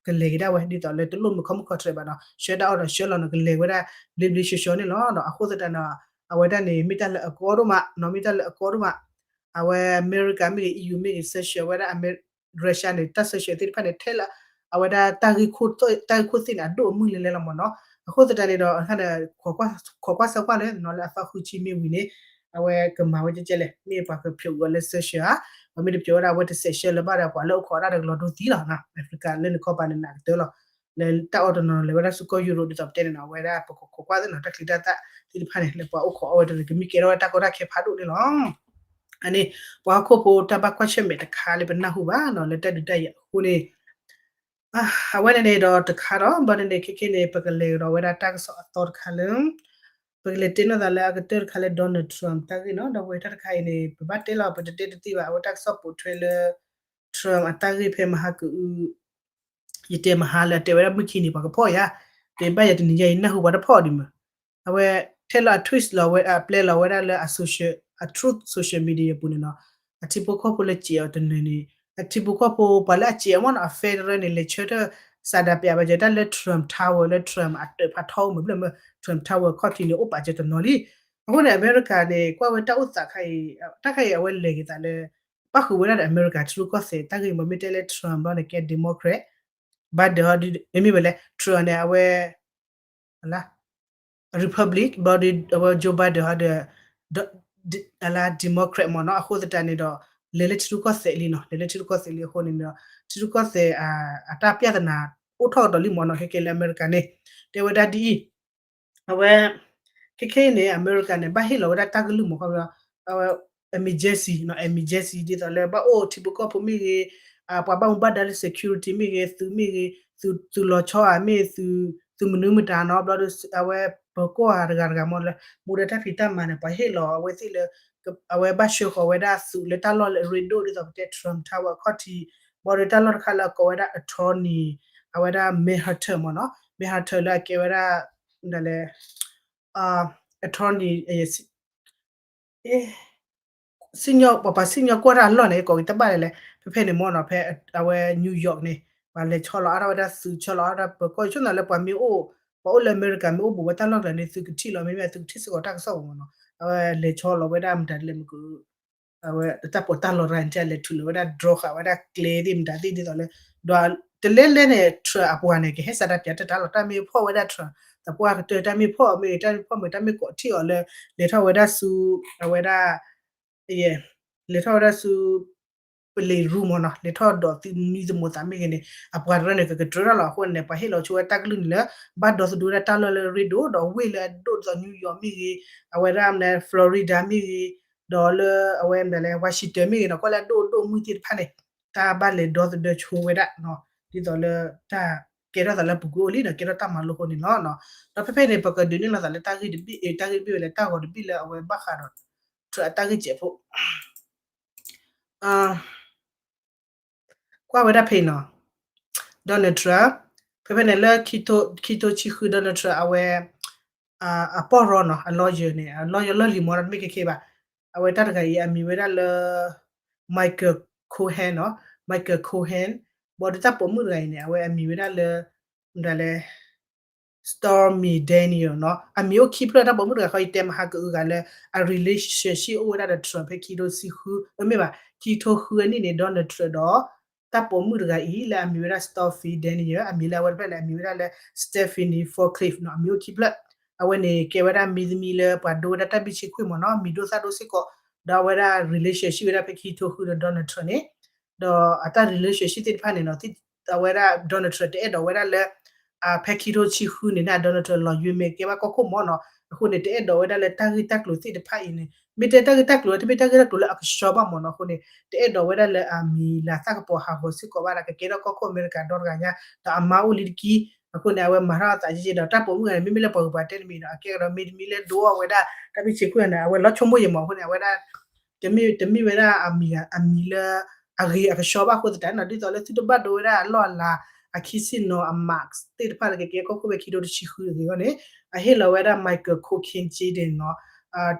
ကလဲၤက့ၤဒၣ်ဝဲ ဒ်သိးလၢတလိၣ်မုာ်ခီမုၢ်ခီတြဲၤဘၣ်နီၤ, ဆှၢတၢ်အီၣ်ဒီးဆှၢလီၤနီၤ ကလဲၤဝဲဒၣ် ဘျ့ဘျ့ဆှီဆှီန့ၣ်လီၤ. အဃိသတးန့ၣ် အဝဲဒၣ်န့ၣ် မ့ၢ်တၢ်လၢအကီဒိၣ်မးနီၤ, မ့ၢ်တၢ်လၢအကီဒိၣ်မး, အဝဲ အမဲရကၤမ့ၢ်ဂ့ၤ EU မ့ၢ်ဂ့ၤ sanction ဝဲဒၣ် Russia န့ၣ် တၢ် sanction သ့ၣ်တဖၣ်န့ၣ် ထဲလၢ အဝဲဒၣ် တၢ်ဂ့ၢ်ခိၣ်သ့ၣ်န့ၣ် အဒိၣ်အမုၢ်လဲၤလဲၤလီၤမ့ၢ်နီၤ, အဃိသတးန့ၣ်ဒီး ခိးကွၢ်စၢၤကွၢ်လၢနီၤ လၢအသီဃုဆံမ့ၢ်ဝံၤန့ၣ် အဝဲကမၤဝဲကဲကဲလဲၣ်, မ့ၢ်ပှၤကဖျိးဂီၤလၢ sanction ဧါ, မ့ၢ်တဖျိးဝဲဒၣ် အဝဲတဆဲးဆှၢလၢၤဘၣ်ဒီး ပှၤလၢအိၣ်ခိးတၢ်တကလီၤဒိသံလီၤ, Africa လၢနခီပၤန့ၣ်နကတၢၢ်လီၤ, လၢတၢ်အီၣ်တနီၤလဲၤဝဲဒၣ်ဆူကီၢ်ယူရိး ဒ်သိးပတဲန့ၣ်နီၤ, အဝဲဒၣ်ပကခိးကွၢ်သ့ၣ်နီၤ တၢ်ချံတၢ်သၣ်သ့ၣ်တဖၣ်န့ၣ် လၢပှၤအိၣ်ခိးအီၣ်ဝဲတရံး ကမ့ၢ်ကဲထီၣ်ဝဲတၢ်ကီတၢ်ခဲဖးဒိၣ်န့ၣ်လီၤ. အန့ၣ် ပှၤဟီၣ်ခိၣ်ဖိတၢ်ဘၣ်ကွၢ်ဆၢၣ်မဲာ်တခါလၢပနၢ်ဟူဘၣ်နီၤ လၢတၢ်ဒုးတၢ်ယၤအဃိန့ၣ် အဝဲန့ၣ်န့ၣ်ဒီးတခါဒီး ဘၣ်န့ၣ်န့ၣ် ခဲခဲန့ၣ် ပကလဲၤကဒီးဝဲဒၣ်တၢ်ကစီၣ်အသီတခါလၢ ပကလဲၤတဲနီၢ်သးလၢအကတၢၢ်တခါလၢ Donald Trump တၢ်ဂ့ၢ်နီၤ, ဒီပုၢ်ဝဲၢ်တၢ်တခါအံၤန့ၣ် ပဘၣ်တဲလီၤ ပတတဲတသ့ဘၣ် အဝဲတၢ်ကစီၣ်ပိာ်ထွဲလၢ Trump အတၢ်ဂ့ၢ်ဖဲမဟါကအု ယတဲမဟါလၢအတဲဝဲဒၣ်မုၢ်ခံနံၤပှၤကဖီၣ်ယါ, တဲဘၣ်ယၤတနံၤညါအံၤ နၢ်ဟူပှၤတဖီၣ်ဒံးမး, အဝဲထဲလၢအ tweet လီၤဝဲ အပျဲလီၤဝဲဒၣ်လၢအ social အ Truth social media အပူၤန့ၣ်နီၤ, အထံဖိကီၢ်ဖိလၢစဲးအီၤတနၢၤန့ၣ် အထံဖိကီၢ်ဖိပှၤလၢအစဲးအီၤမ့ၢ်နီၤ အ federal န့ၣ် လဲၤဆၢထၢၣ် စးဒးပျးဘၣ်ကဲတၢ်လၢ Trump Tower လၢ Trump အတၢးဖးထီအိၣ်မ့ၢ်ဘျီမ့ၢ် Trump Tower ခီၣ်ထံးန့ၣ် အိၣ်ပာ်စၢၤတနီၤလံ. အဃိန့ၣ် အမဲရကၤန့ၣ် ကွၢ်ဝဲတၢ်အိၣ်သးခါအံၤ တၢ်ခါအံၤအဝဲလဲၤက့ၤသးလၢ ပၣ်ဃုာ်ဝဲဒၣ်ဒီးအမဲရကၤထံရူၢ်ကီၢ်သဲး တၢ်ဂ့ၢ်မ့ၢ်မ့ၢ်တဲလၢ Trump ဘျီန့ၣ် ကဲ Democrat ဘၣ်ဒၢးဟီဒုး မ့မ့ၢ်ဝဲလဲၣ် Trump န့ၣ် အဝဲ အလါ Republic ဘျီဒီး အဝဲ Joe Biden ဟီဒီး အလါ Democrat မ့ၢ်နီၤ အဃိသတးန့ၣ်ဒီး လဲၤလၢထံရူၢ်ကီၢ်သဲးလံနီၤ လဲၤလၢထံရူၢ်ကီၢ်သဲးလံအဃိန့ၣ်ဒီး ထံရူၢ်ကီၢ်သဲး အတၢ်ပျၢ်သနာ်အိၣ်ထီၣ်ကဒီးလံမ့ၢ်နီၤ ခဲကဲလၢအမဲရကၤန့ၣ် တဲဝဲဒၣ်ဒ်အံၤ အဝဲ ခဲခဲအံၤန့ၣ် အမဲရကၤန့ၣ် ဘၣ်ဟ့ၣ်လီၤဝဲဒၣ်တၢ်ကလုၢ်မ့ၢ်ခီ အဝဲ emergency နီၤ emergency ဒ်သိးလၢဘၣ်အိၣ်ထံဖိကီၢ်ဖိမ့ၢ်ဂ့ၤ ပှၤဘၣ်မူဘၣ်ဒါလၢ security မ့ၢ်ဂ့ၤ သုးမ့ၢ်ဂ့ၤ သုးလီၤဆီဧါမ့ၢ် သုးမနုၤမတၤနီၤ ဘျီဒီး အဝဲပၢၤကီၢ်ဧါတဂၤတဂၤမ့ၢ်လၢ မူဒါတၢ်ဖံးတၢ်မၤန့ၣ် ပှၤဟ့ၣ်လီၤအဝဲသ့ၣ်လၢ အဝဲဘၣ်ဆှၢဃီၤဝဲဒၣ်သုးလၢတၢ်လီၢ်လၢအရ့ဒိၣ်ဒ်သိးပတဲ Trump Tower အခီၣ်ထံး ဘျီဒီးတၢ်လီၢ်တခါလၢအကိးဝဲဒၣ် attorney အဝဲဒၣ် Manhattan မ့ၢ်နီၤ Manhattan လၢအကဲဝဲဒၣ် ဒ်လဲၣ် attorney စံၣ်ညီၣ် ပှၤပှၤစံၣ်ညီၣ်ကွီၢ်တၢ်အလီၢ်န့ၣ် ကိးက့ၤတဘၣ်လဲၣ်လဲၣ် ဖဲဖဲန့ၣ်မ့ၢ်နီၤ ဖဲအဝဲ New York န့ၣ် ပှၤလဲၤဆီလီၤအါထီၣ်ဝဲဒၣ်သုး ဆီလီၤအါထီၣ်ပၢၤကီၢ် ဆိကမိၣ်လၢပှၤမ့ၢ်အိၣ် ပှၤအိၣ်လၢအမဲရကၤမ့ၢ်အိၣ်ဘူးဝဲတၢ်လီၢ်ကျါန့ၣ် သုကထံၣ်လီၤ မ့မ့ၢ်သုကထံၣ်စ့ၢ်ကီးတၢ်ကစီၣ်ပူၤမ့ၢ်နီၤ အဝဲလဲၤဆီလီၤဝဲဒၣ်မတၤဒ်လဲၣ်မ့ၢ်က အဝဲတၢ်ပီးတၢ်လီတဂၤ နထံၣ်လဲၤထုးလီၤဝဲဒၣ် drone ဃာ်ဝဲဒၣ်ကျဲသ့ၣ်မတၤသ့ၣ်ဒ်သိးလၢ ဒီးတလဲလဲန့ၣ် Trump အပှၤန့ၣ် ကဟဲစးဒၣ်ပၠးတၢ်တၢ်လီၤ တၢ်မ့ၢ်ဖီၣ်ဝဲဒၣ် Trump သပှၢ်ကတၢၢ် တၢ်မ့ၢ်ဖီၣ်မ့ၢ်ဂ့ၤ တၢ်မ့ၢ်ဖီၣ်မ့ၢ် တၢ်မ့ၢ်ကိးထံၣ်အီၤလၢ လဲၤထီၣ်ဝဲဒၣ်ဆူ အဝဲဒၣ် လဲၤထီၣ်ဝဲဒၣ်ဆူ ပလံးရူမ့ၢ်နီၤ လဲၤထီၣ်ဒီးသုးမံသမိးသးမ့ၢ်ဂ့ၤန့ၣ် အပှၤတရၢန့ၣ် ကကတြၢထီၣ်လီၤ အဃိန့ၣ် ပှၤဟ့ၣ်လီၤဆိဝဲတၢ်ကလုၢ်န့ၣ်လၢ ဘၣ်ဒီသဒၢဝဲဒၣ်တၢ်လီၢ်လၢအရ့ဒိၣ် ဒီးဝ့ၢ်လၢအဒိၣ်ဒ်သိး New York မ့ၢ်ဂ့ၤ အဝဲဒၣ် Florida မ့ၢ်ဂ့ၤ ဒီးလၢအဝဲမ့ၢ်လဲၣ် Washington မ့ၢ်ဂ့ၤနီၤ ကွၢ်လၢအဒိၣ်ဒိၣ်မုၢ်သ့ၣ်တဖၣ်န့ၣ် တၢ်ဘၣ်လဲၤဒီသဒၢဆိဝဲဒၣ်နီၤ ဒ်သိးလၢတၢ်ကဲထီၣ်သးလၢအပူၤကွံာ်အိၣ်လံနီၤ ကဲထီၣ်တၢ်မၤလိအဃိန့ၣ်လီၤ. ဒီးဖဲဖဲန့ၣ် ပကဒုးနဲၣ်လီၤသးလၢတၢ်ဂ့ၢ်တဘ့ၣ် တၢ်ဂ့ၢ်တဘ့ၣ်ဝဲလၢတၢ်ဂီၤတဘ့ၣ်လၢအဝဲဘၣ်ဃးဒီး Trump အတၢ်ဂ့ၢ်စဲးဖိ ကွၢ်ဝဲဒၣ်ဖဲအံၤနီၤ Donald Trump ဖဲဖဲန့ၣ်လၢ ခံထိဆံဃု Donald Trump အဝဲ အပီၢ်ရီနီၤ အ lawyer န့ၣ် အ lawyer လီၢ်လံၤမ့ၢ်နီၤ တမ့ၢ်ခဲခဲဘၣ် အဝဲတၢ်တဂၤအံၤ အမံၤဝဲဒၣ်လၢ Michael Cohen နီၤ Michael Cohen ဘၣ်ဒီးတၢ်ပိာ်မုၣ်တဂၤအံၤန့ၣ် အဝဲအမံၤဝဲဒၣ်လၢ မတၤလဲၣ် Stormy Daniel နီၤ အမံၤအိၣ်ခံဖျၢၣ် တၢ်ပိာ်မုၣ်တဂၤဃီ ယတဲမဟါကအုဂၤလၢ အ relationship အိၣ်ဝဲဒၣ်ဒီး Trump ဖဲခံထိဆံဃု မ့ၢ်ဘၣ် ခံထိဃုအနံၣ်န့ၣ် Donald Trump ဒီး တၢ်ပိာ်မုၣ်တဂၤအံၤ လၢအမံၤဝဲဒၣ် Stormy Daniel အမံၤလၢအဝဲတဖျၢၣ်န့ၣ် အမံၤဝဲဒၣ်လၢ Stephanie Fulcrum နီၤ အမံၤအိၣ်ခံဖျၢၣ် အဝဲန့ၣ်ကဲဝဲဒၣ်မံၤသမံၤလၢပှၤဒိဝဲဒၣ်တၢ်ဘံၣ်ဆ့ခွံၣ်မ့ၢ်နီၤ မံၤဒိၣ်သၣ်ဒိၣ်စ့ၢ်ကီး ဒီးအဝဲဒၣ် relationship ဝဲဒၣ်ဖဲခံထိဃုဒီး Donald Trump န့ၣ် ဒီးအတၢ် relationship သ့ၣ်တဖၣ်န့ၣ်နီၤ အဝဲဒၣ် Donald Trump တအဲၣ်ဒိးဝဲဒၣ်လၢ ဖဲခံထိဆံဃုန့ၣ် Donald Trump လီၤယွၤမ့ၢ်ကဲဘၣ်ကီၢ်ခိၣ်မ့ၢ်နီၤ အဃိန့ၣ် တအဲၣ်ဒိးဝဲဒၣ်လၢတၢ်ဂ့ၢ်တၢ်ကျိၤသ့ၣ်တဖၣ်အံၤန့ၣ် မ့ၢ်တဲတၢ်ဂ့ၢ်တၢ်ကျိၤ တမ့ၢ်တၢ်ဂ့ၢ်တၢ်ကျိၤလၢအကဆှီဘၣ်မ့ၢ်နီၤ အဃိန့ၣ် တအဲၣ်ဒိးဝဲဒၣ်လၢအမံၤလၤသၣ်ကပီၤဟးဂီၤစ့ၢ်ကီးဘၣ်ဒီး ကကဲထီၣ်ကီၢ်ခိၣ်အမဲရကၤဒီတဂၤညါ ဒီးအမါအိၣ်လံတကံၢ် အဃိန့ၣ် အဝဲမၤထီၣ်အသးကဲကဲဒီး တၢ်ပိာ်မုၣ်ဂၤန့ၣ် မ့မ့ၢ်လၢပှၤဂုၤပှၤတဲတမံၤဒီး အကဲကဒီးမ့တမံၤလၢဒိအီၤဝဲဒၣ် တၢ်ဘံၣ်ဆ့ခွံၣ်န့ၣ် အဝဲလီၤဆိကမိၣ်ယဲၢ်မ့ၢ်အဃိန့ၣ် အဝဲဒၣ် တမ့ၢ်ဝဲဒၣ်အမံၤ အမံၤလၢ အဂ့ၤအကဆှီဘၣ်အဃိသတးနီၤ ဒ်သိးလၢသုတဘၣ်ဒိဝဲဒၣ်အလီၢ်အလၤ အခံဆ့ၣ်နီၤ အ mark သ့ၣ်တဖၣ်လၢကကဲကီၢ်ခိၣ်ဖဲခံထိတဆံဃုအဂ့ၤအဂီၢ်န့ၣ် အဟ့ၣ်လီၤဝဲဒၣ် Michael Cohen က့ဒဲးနီၤ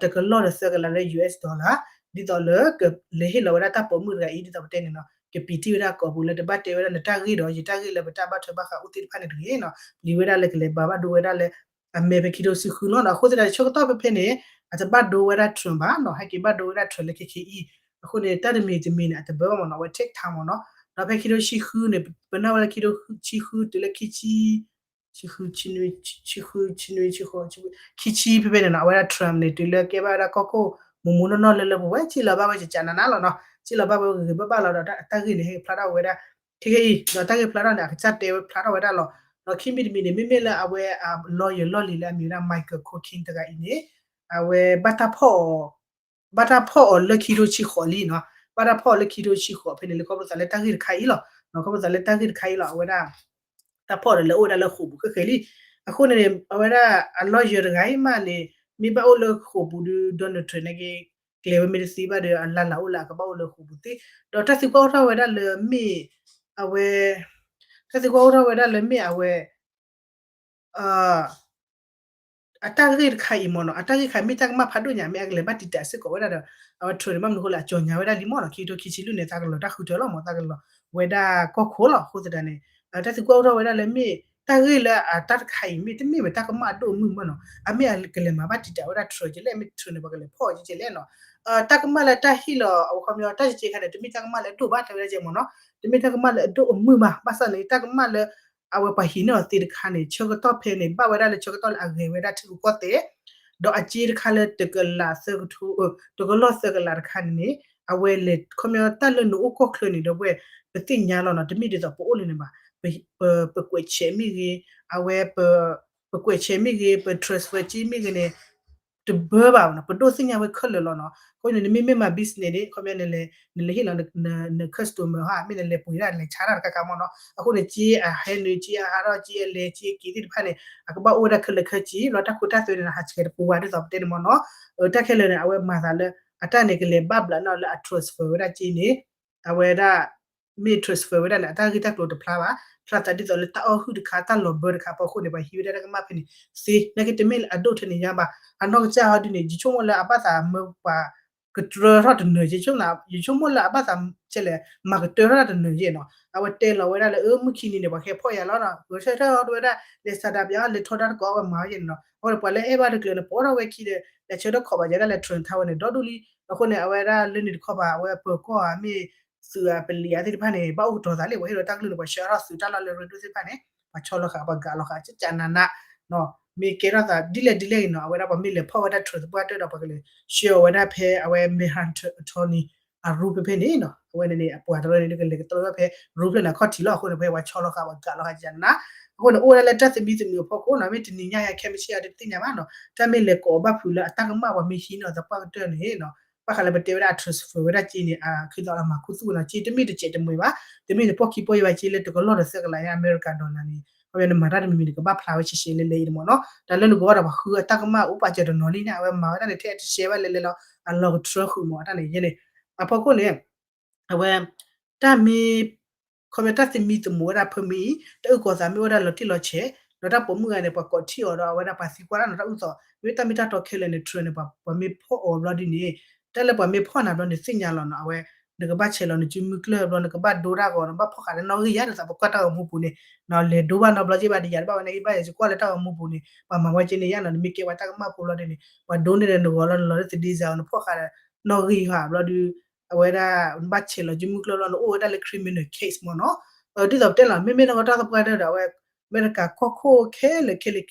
တကလီၢ်ဒီးသၢကလးလၢ US dollar ဒ်သိးလၢ လဲၤဟ့ၣ်လီၤဝဲဒၣ်တၢ်ပိာ်မုၣ်တဂၤအံၤ ဒ်သိးပတဲန့ၣ်နီၤ ကပံာ်တံၢ်ဝဲဒၣ်ကိာ်ပူၤလၢတဘၣ်တဲဝဲဒၣ်နတၢ်ဂ့ၢ်ဒီးယတၢ်ဂ့ၢ်လၢပတၢ်ဘၣ်ထွဲဘၣ်ဃးအိၣ်သ့ၣ်တဖၣ်န့ၣ်တဂ့ၤနီၤ ပျံၤဝဲဒၣ်လၢကလဲၤဘၣ်ဘၣ်ဒိဝဲဒၣ်လၢ အမဲဖဲခံထိဆံဃုလီၤနီၤ အဃိသတးဆၢကတီၢ်ဖဲဖဲန့ၣ် အတဘၣ်ဒိဝဲဒၣ် Trump ဘၣ်နီၤ ဟဲက့ၤဘၣ်ဒိဝဲဒၣ် Trump လၢခဲခဲအံၤ အဃိန့ၣ် တၢ်တမံၤတမံၤန့ၣ် အတဘၣ်ဘၣ်မ့ၢ်နီၤ အဝဲ take time မ့ၢ်နီၤ ဒီးဖဲခံထိဆံဃုန့ၣ် ပနၢ်ဝဲလၢခံထိဆံဃုတုၤလၢခံဆံ ဆံဃု ဆံနွံ ဆံဃိး ခံဆံဖဲဖဲန့ၣ်နီၤ အဝဲဒၣ် Trump န့ၣ် တုၤလၢကဲဘၣ်ဝဲဒၣ်ကီၢ်ခိၣ် မူးမူးနီၢ်နီၢ်လၢလၢပှဲၤပှဲၤ စံၣ်လီၤဘၣ်ဝဲကကနးနးလီၤနီၤ စံၣ်လီၤဘၣ်ဝဲဂ့ၤဂ့ၤဘၣ်ဘၣ်လီၤဒီး အတၢ်ဂ့ၢ်န့ၣ်ဟဲဖျါထီၣ်ဝဲဒၣ် ခဲခဲအံၤ ဒီးတၢ်ဂ့ၢ်ဖျါထီၣ်န့ၣ် အကစၢ်တဲဝဲဖျါထီၣ်ဝဲဒၣ်လီၤ ဒီးခံမံၤတမံၤန့ၣ် မ့မ့ၢ်လၢအဝဲအ lawyer လီၢ်လံၤလၢအမံၤဝဲဒၣ် Michael Cohen တဂၤအံၤန့ၣ် အဝဲဘၣ်တၢ်ဖီၣ်အီၤ ဘၣ်တၢ်ဖီၣ်အီၤလၢခံထိဆံဃိးလံနီၤ ဘၣ်တၢ်ဖီၣ်အီၤလၢခံထိဆံဃိးဖဲန့ၣ်လၢခီဖျိသးလၢတၢ်ဂ့ၢ်တခါအံၤလီၤ ခီဖျိသးလၢတၢ်ဂ့ၢ်တခါအံၤလီၤ အဝဲဒၣ် တၢ်ဖီၣ်ဒီးလဲၤအိၣ်ဝဲဒၣ်လၢဃိာ်ပူၤဃဲဃဲလံ အဃိန့ၣ်န့ၣ် အဝဲဒၣ်အ lawyer တဂၤအံၤမးန့ၣ် မ့ၢ်ဘၣ်အိၣ်လၢဃိာ်ပူၤဒီး Donald Trump န့ၣ်က့ၤ ကျဲၤဝဲမ့ၢ်တသ့ဘၣ်ဒီး အလၢ်လၢ်အိၣ်လၢအကဘၣ်အိၣ်လၢဃိာ်ပူၤသ့ ဒီးတၢ်သံကွၢ်အိၣ်ထီၣ်ဝဲဒၣ်လၢမ့ၢ် အဝဲ တၢ်သံကွၢ်အိၣ်ထီၣ်ဝဲဒၣ်လၢမ့ၢ်အဝဲ အတၢ်ဂ့ၢ်တခါအံၤမ့ၢ်နီၤ အတၢ်ဂ့ၢ်တခါမ့ၢ်တၢ်ကမၣ်ဖးဒိၣ်ညါ မ့ၢ်အကလဲၤဘၣ်တံာ်တာ်စ့ၢ်ကီးဝဲဒၣ်ဒီး အဝဲ Trump န့ၣ် ဘၣ်မနုၤအဃိလဲၣ် အကၠီၤညါဝဲဒၣ်လံမ့ၢ်နီၤ ခံထိခံဆံလွံၢ်န့ၣ် သးကလီၤတၢ်ဃုထၢလီၤမ့ၢ် သးကလီၤဝဲဒၣ်ကီၢ်ခိၣ်လီၤ အဃိသတးန့ၣ် တၢ်သံကွၢ်အိၣ်ထီၣ်ဝဲဒၣ်လၢမ့ၢ် တၢ်ဂ့ၢ်လၢအတၢ်တခါအံၤ မ့ၢ်တမ့ၢ်ဝဲတၢ်ကမၣ်အဒိၣ်အမုၢ်မ့ၢ်နီၤ အမ့ၢ်အကလဲၤမၤဘၣ်တံာ်တာ်ဝဲဒၣ် Trump ကလဲၣ် မ့ၢ် Trump န့ၣ် ပှၤကလဲၤဖီၣ်အီၤကဲကဲလဲၣ်နီၤ တၢ်ကမၣ်လၢတၢ်ဟ့ၣ်လီၤ အဝဲခီပညီ တၢ်ကဲကဲခါန့ၣ် တမ့ၢ်တၢ်ကမၣ်လၢအဒိၣ်ဘၣ်တဲဝဲဒၣ်ကဲမ့ၢ်နီၤ တမ့ၢ်တၢ်ကမၣ်လၢအဒိၣ်အမုၢ်ဘၣ် ဘၣ်ဆၣ်န့ၣ် တၢ်ကမၣ်လၢ အဝဲပှၤဟံးန့ၢ်အီၤသ့တခါန့ၣ် ဆၢကတီၢ်ဖဲန့ၣ် ဘၣ်ဝဲဒၣ်လၢဆၢကတီၢ်လၢအဂဲၤဝဲဒၣ်ထံရူၢ်ကီၢ်သဲး ဒီးအက့တခါလၢတကလးသၢကထိ တကလီၢ်သၢကလးတခါန့ၣ်န့ၣ် အဝဲလဲၤခီပညီတၢ်လၢနအိၣ်ကီၢ်ချၢန့ၣ်ဒီးဝဲ ပသ့ၣ်ညါလီၤနီၤ တမ့ၢ်ဒ်သိးပအိၣ်လၢန့ၣ်ဘၣ် ပ ပကွဲးဆဲးမ့ၢ်ဂ့ၤ အဝဲ ပကွဲးဆဲးမ့ၢ်ဂ့ၤ ပ transfer က့မ့ၢ်ဂ့ၤန့ၣ် တဘၢဘၣ်နီၤ ပဒိၣ်သ့ၣ်ညါဝဲခဲလၢာ်လီၤနီၤ အဃိန့ၣ် နမ့မ့ၢ်မၤ business န့ၣ် ခီပညီ နလဲၤ န customer ဟါ မ့ၢ်နလဲၤပှ့ၤဒၣ် လဲၤဆါတၢ်တခါခါမ့ၢ်နီၤ အဃိန့ၣ် က့အဟဲနုာ် က့အဟးထီၣ် က့အလဲၤ က့က့ၤသ့ၣ်တဖၣ်န့ၣ် အကဘၣ်အိၣ်ဝဲဒၣ်ခဲလၢာ်ခဲဆ့ လီၤတၢ်ခိတၢ်သွဲန့ၣ် ဟးဆှဲးတပူၤဝဲဒ်သိးပတဲန့ၣ်မ့ၢ်နီၤ တၢ်ခဲလၢာ်န့ၣ် အဝဲမၤသးလၢ အတၢ်န့ၣ်ကလဲၤဘၣ်ဘျးန့ၢ်လၢအ transfer ဝဲဒၣ်က့န့ၣ် အဝဲဒၣ် မ့ၢ် transfer ဝဲဒၣ်န့ၣ် အတၢ်ဂ့ၢ်တၢ်ကျိၤတဖျါဘၣ် ဖျါသးဒ်သိးလၢတၢ်အီၣ်ဟုၣ်တခါ တၢ်လီၤဘၢတခါအဖီခိၣ်န့ၣ် ပှၤဟံးဝဲဒၣ်တၢ်ကမၣ်ဖဲန့ၣ်သ့ နာ်က့တမ့ၢ်လၢအဒိၣ်ထဲန့ၣ်ညါဘၣ် အနီၢ်ကစၢ်ဟီဒုန့ၣ် ယဆိကမိၣ်လၢအဘၣ်သးမၢပှၤ ကတြၢထီၣ်တနၢၤက့ ယဆိကမိၣ်လၢအဘၣ်သးကဲလဲၣ် မၤကတၢထီၣ်တၢ်တနၢၤက့နီၤ အဝဲတဲလီၤဝဲဒၣ်လၢ အၢ မုၢ်ခံနံၤန့ၣ် ပှၤကဟဲဖီၣ်ယၤလီၤနီၤ ဂဲၤဆၢထၢၣ်ထီၣ်ဝဲဒၣ် လဲၤစးဒးပျး လဲၤထီဒါတကိး အဝဲမၤဝဲက့န့ၣ်နီၤ အဃိန့ၣ် ပှၤလၢအဲၣ်ဘၣ်တကျၢၤန့ၣ် ပိာ်ထီၣ်ဝဲခံဒီး လဲၤဆၢထၢၣ်ခိးဘၣ်ယဲဒၣ်လဲၤ transfer ဝဲန့ၣ်ဒီဒူၣ်လံ အဃိန့ၣ် အဝဲဒၣ်လၢန့ၣ်တခီပၤ အဝဲပၢၤကီၢ်ဧါ မ့ၢ်သုးဧါ ပလံၤဧါသ့ၣ်တဖၣ်န့ၣ် ဘၣ်အိၣ်ကတီၤသးလံ ပှၤဟ့ၣ်လီၤတၢ်ကလုၢ်န့ၣ် ပှၤဆှၢထီၣ်သုးတၢ်လီၢ်လၢ radio သ့ၣ်တဖၣ်န့ၣ် ပှၤဆီလီၤဃာ် ပှၤကးလီၤဃာ် ကကနးနး မ့ၢ်ကဲထီၣ်သးဒ်လဲၣ်ဒ်လဲၣ်အံၤနီၤ အဝဲဒၣ်ပှၤမ့ၢ်လဲၤဖီၣ်ဝဲဒၣ် transfer သပှၢ်တၢၢ်ဒီး ပှၤကလဲၤဆှၢအီၤဝဲဒၣ်ဖဲအဝဲ Manhattan Attorney အ room ဖဲဖဲန့ၣ်နီၤ အဝဲန့ၣ်န့ၣ် အပှၤတရၢန့ၣ် ကလဲၤကတြၢဝဲဖဲ room ဖျၢၣ်န့ၣ်အခီၣ်ထံးလီၤ အဃိန့ၣ် ပှၤဟဲပှၤဆီလီၤဃာ် ပှၤကးလီၤဃာ်ကကနးနး အဃိန့ၣ် အိၣ်ဝဲဒၣ်လၢတၢ်သမံသမိးအဖီခိၣ်နီၤ မ့ၢ်တနံၤညါယၤခဲမုၢ်ဆ့ၣ်အံၤ တသ့ၣ်ညါဘၣ်နီၤ တၢ်မ့ၢ်လဲၤကိးအီၤဘၣ်ဖုးလၢအတၢ်ကမၣ်ပှၤမ့ၢ်ဟံးန့ၢ်အီၤသပှၢ်ကတၢၢ်န့ၣ်နီၤ ဘၣ်ဃးလၢပတဲဝဲဒၣ်အ transfer ဝဲဒၣ်က့န့ၣ် အခံသီလၢအမၤခူသူၣ်ဝဲနီၤ က့တမ့ၢ်တစဲးတမှဲၤဘၣ်, တမ့ၢ်န့ၣ် ပီၢ်ခံပီၢ်ယွၤက့လၢတကလီၢ်ဒီးသၢကလးညါ အမဲရကၤ dollar န့ၣ် ခီပညီနမၤတၢ်တမံၤမံၤန့ၣ် ကဘၣ်ဖျါဝဲရှဲရှဲလဲလဲအံၤမ့ၢ်နီၤ, တၢ်လၢနကဝီၤဒီးပှၤဃုအတၢ်ကမၣ်အိၣ်ပာ်စၢၤတနီၤလံန့ၣ် အဝဲမၤဝဲဒၣ်န့ၣ် ထဲအတရှဲဘၣ်လဲလဲလီၤ အလီၤကတြၢဃုာ်မ့ၢ်တၢ်န့ၣ်ယဲန့ၣ်, အဖီခိၣ်န့ၣ် အဝဲ တၢ်မ့ၢ် ခီပညီတၢ်သမံသမိးဝဲဒၣ်ဖၢမံအံၤ တၢ်အုၣ်ကီၤသးမ့ၢ်အိၣ်ဝဲဒၣ်လီၤတံၢ်လီၤဆဲး ဒီးတၢ်ပိာ်မုၣ်ဂၤန့ၣ် ပှၤကိးထံၣ်အီၤဒီးအဝဲဒၣ်ပှၤသံကွၢ်တၢ်နီၤ တၢ်အုၣ်သး မ့ၢ်တၢ်မ့ၢ်တၢ်တီခဲလၢာ်န့ၣ် Trump န့ၣ် ပှၤမ့ၢ်ဖီၣ်အီၤဘျီဒ်န့ၣ် တၢ်လၢပှၤမ့ၢ်ဖီၣ်နၤဘျီန့ၣ် သ့ၣ်ညါလီၤနီၤ အဝဲ နကဘၣ်ဆဲးလီၤနစုမုၢ်ကျၢၢ်ဘျီ နကဘၣ်ဒိတၢ်ဂီၤ နဘၣ်ဖီၣ်ဃာ်လၢနီၣ်ဂံၢ်ယါန့ၣ် သးပကွၢ်တၢ်ဂီၤမူပူၤန့ၣ် လဲၤဒိဘၣ်နီတဘျီက့ဘၣ်ဒီးယၤတဘၣ်ဝဲန့ၣ် ဘၣ်ယၤစ့ၢ်ကွၢ်လၢတၢ်ဂီၤမူပူၤန့ၣ် ပှၤမၤဝဲက့န့ၣ်ယါနီၤ နမ့ၢ်ကဲပှၤတၢ်ကမၣ်ဖိဘျီဒ်န့ၣ် ပှၤဒိန့ၢ်ဒီးနဂီၤလီၤ နလီၤလၢသဒ့စၤအီၤ နဖီၣ်ဃာ်ဒီးနီၣ်ဂံၢ်ဃာ်ဘျီဒုး အဝဲဒၣ် နဘၣ်ဆဲးလီၤစုမုၢ်ကျၢၢ်လီၤ နအိၣ်ဝဲဒၣ်လၢ criminal case မ့ၢ်နီၤ, ဒ်သိးပတဲလီၤ မ့မ့ၢ်လၢကီၢ်တၢ်သပှၢ်တၢၢ်ဒီး အဝဲ အမဲရကၤကီၢ်ခိၣ်ခဲလၢာ်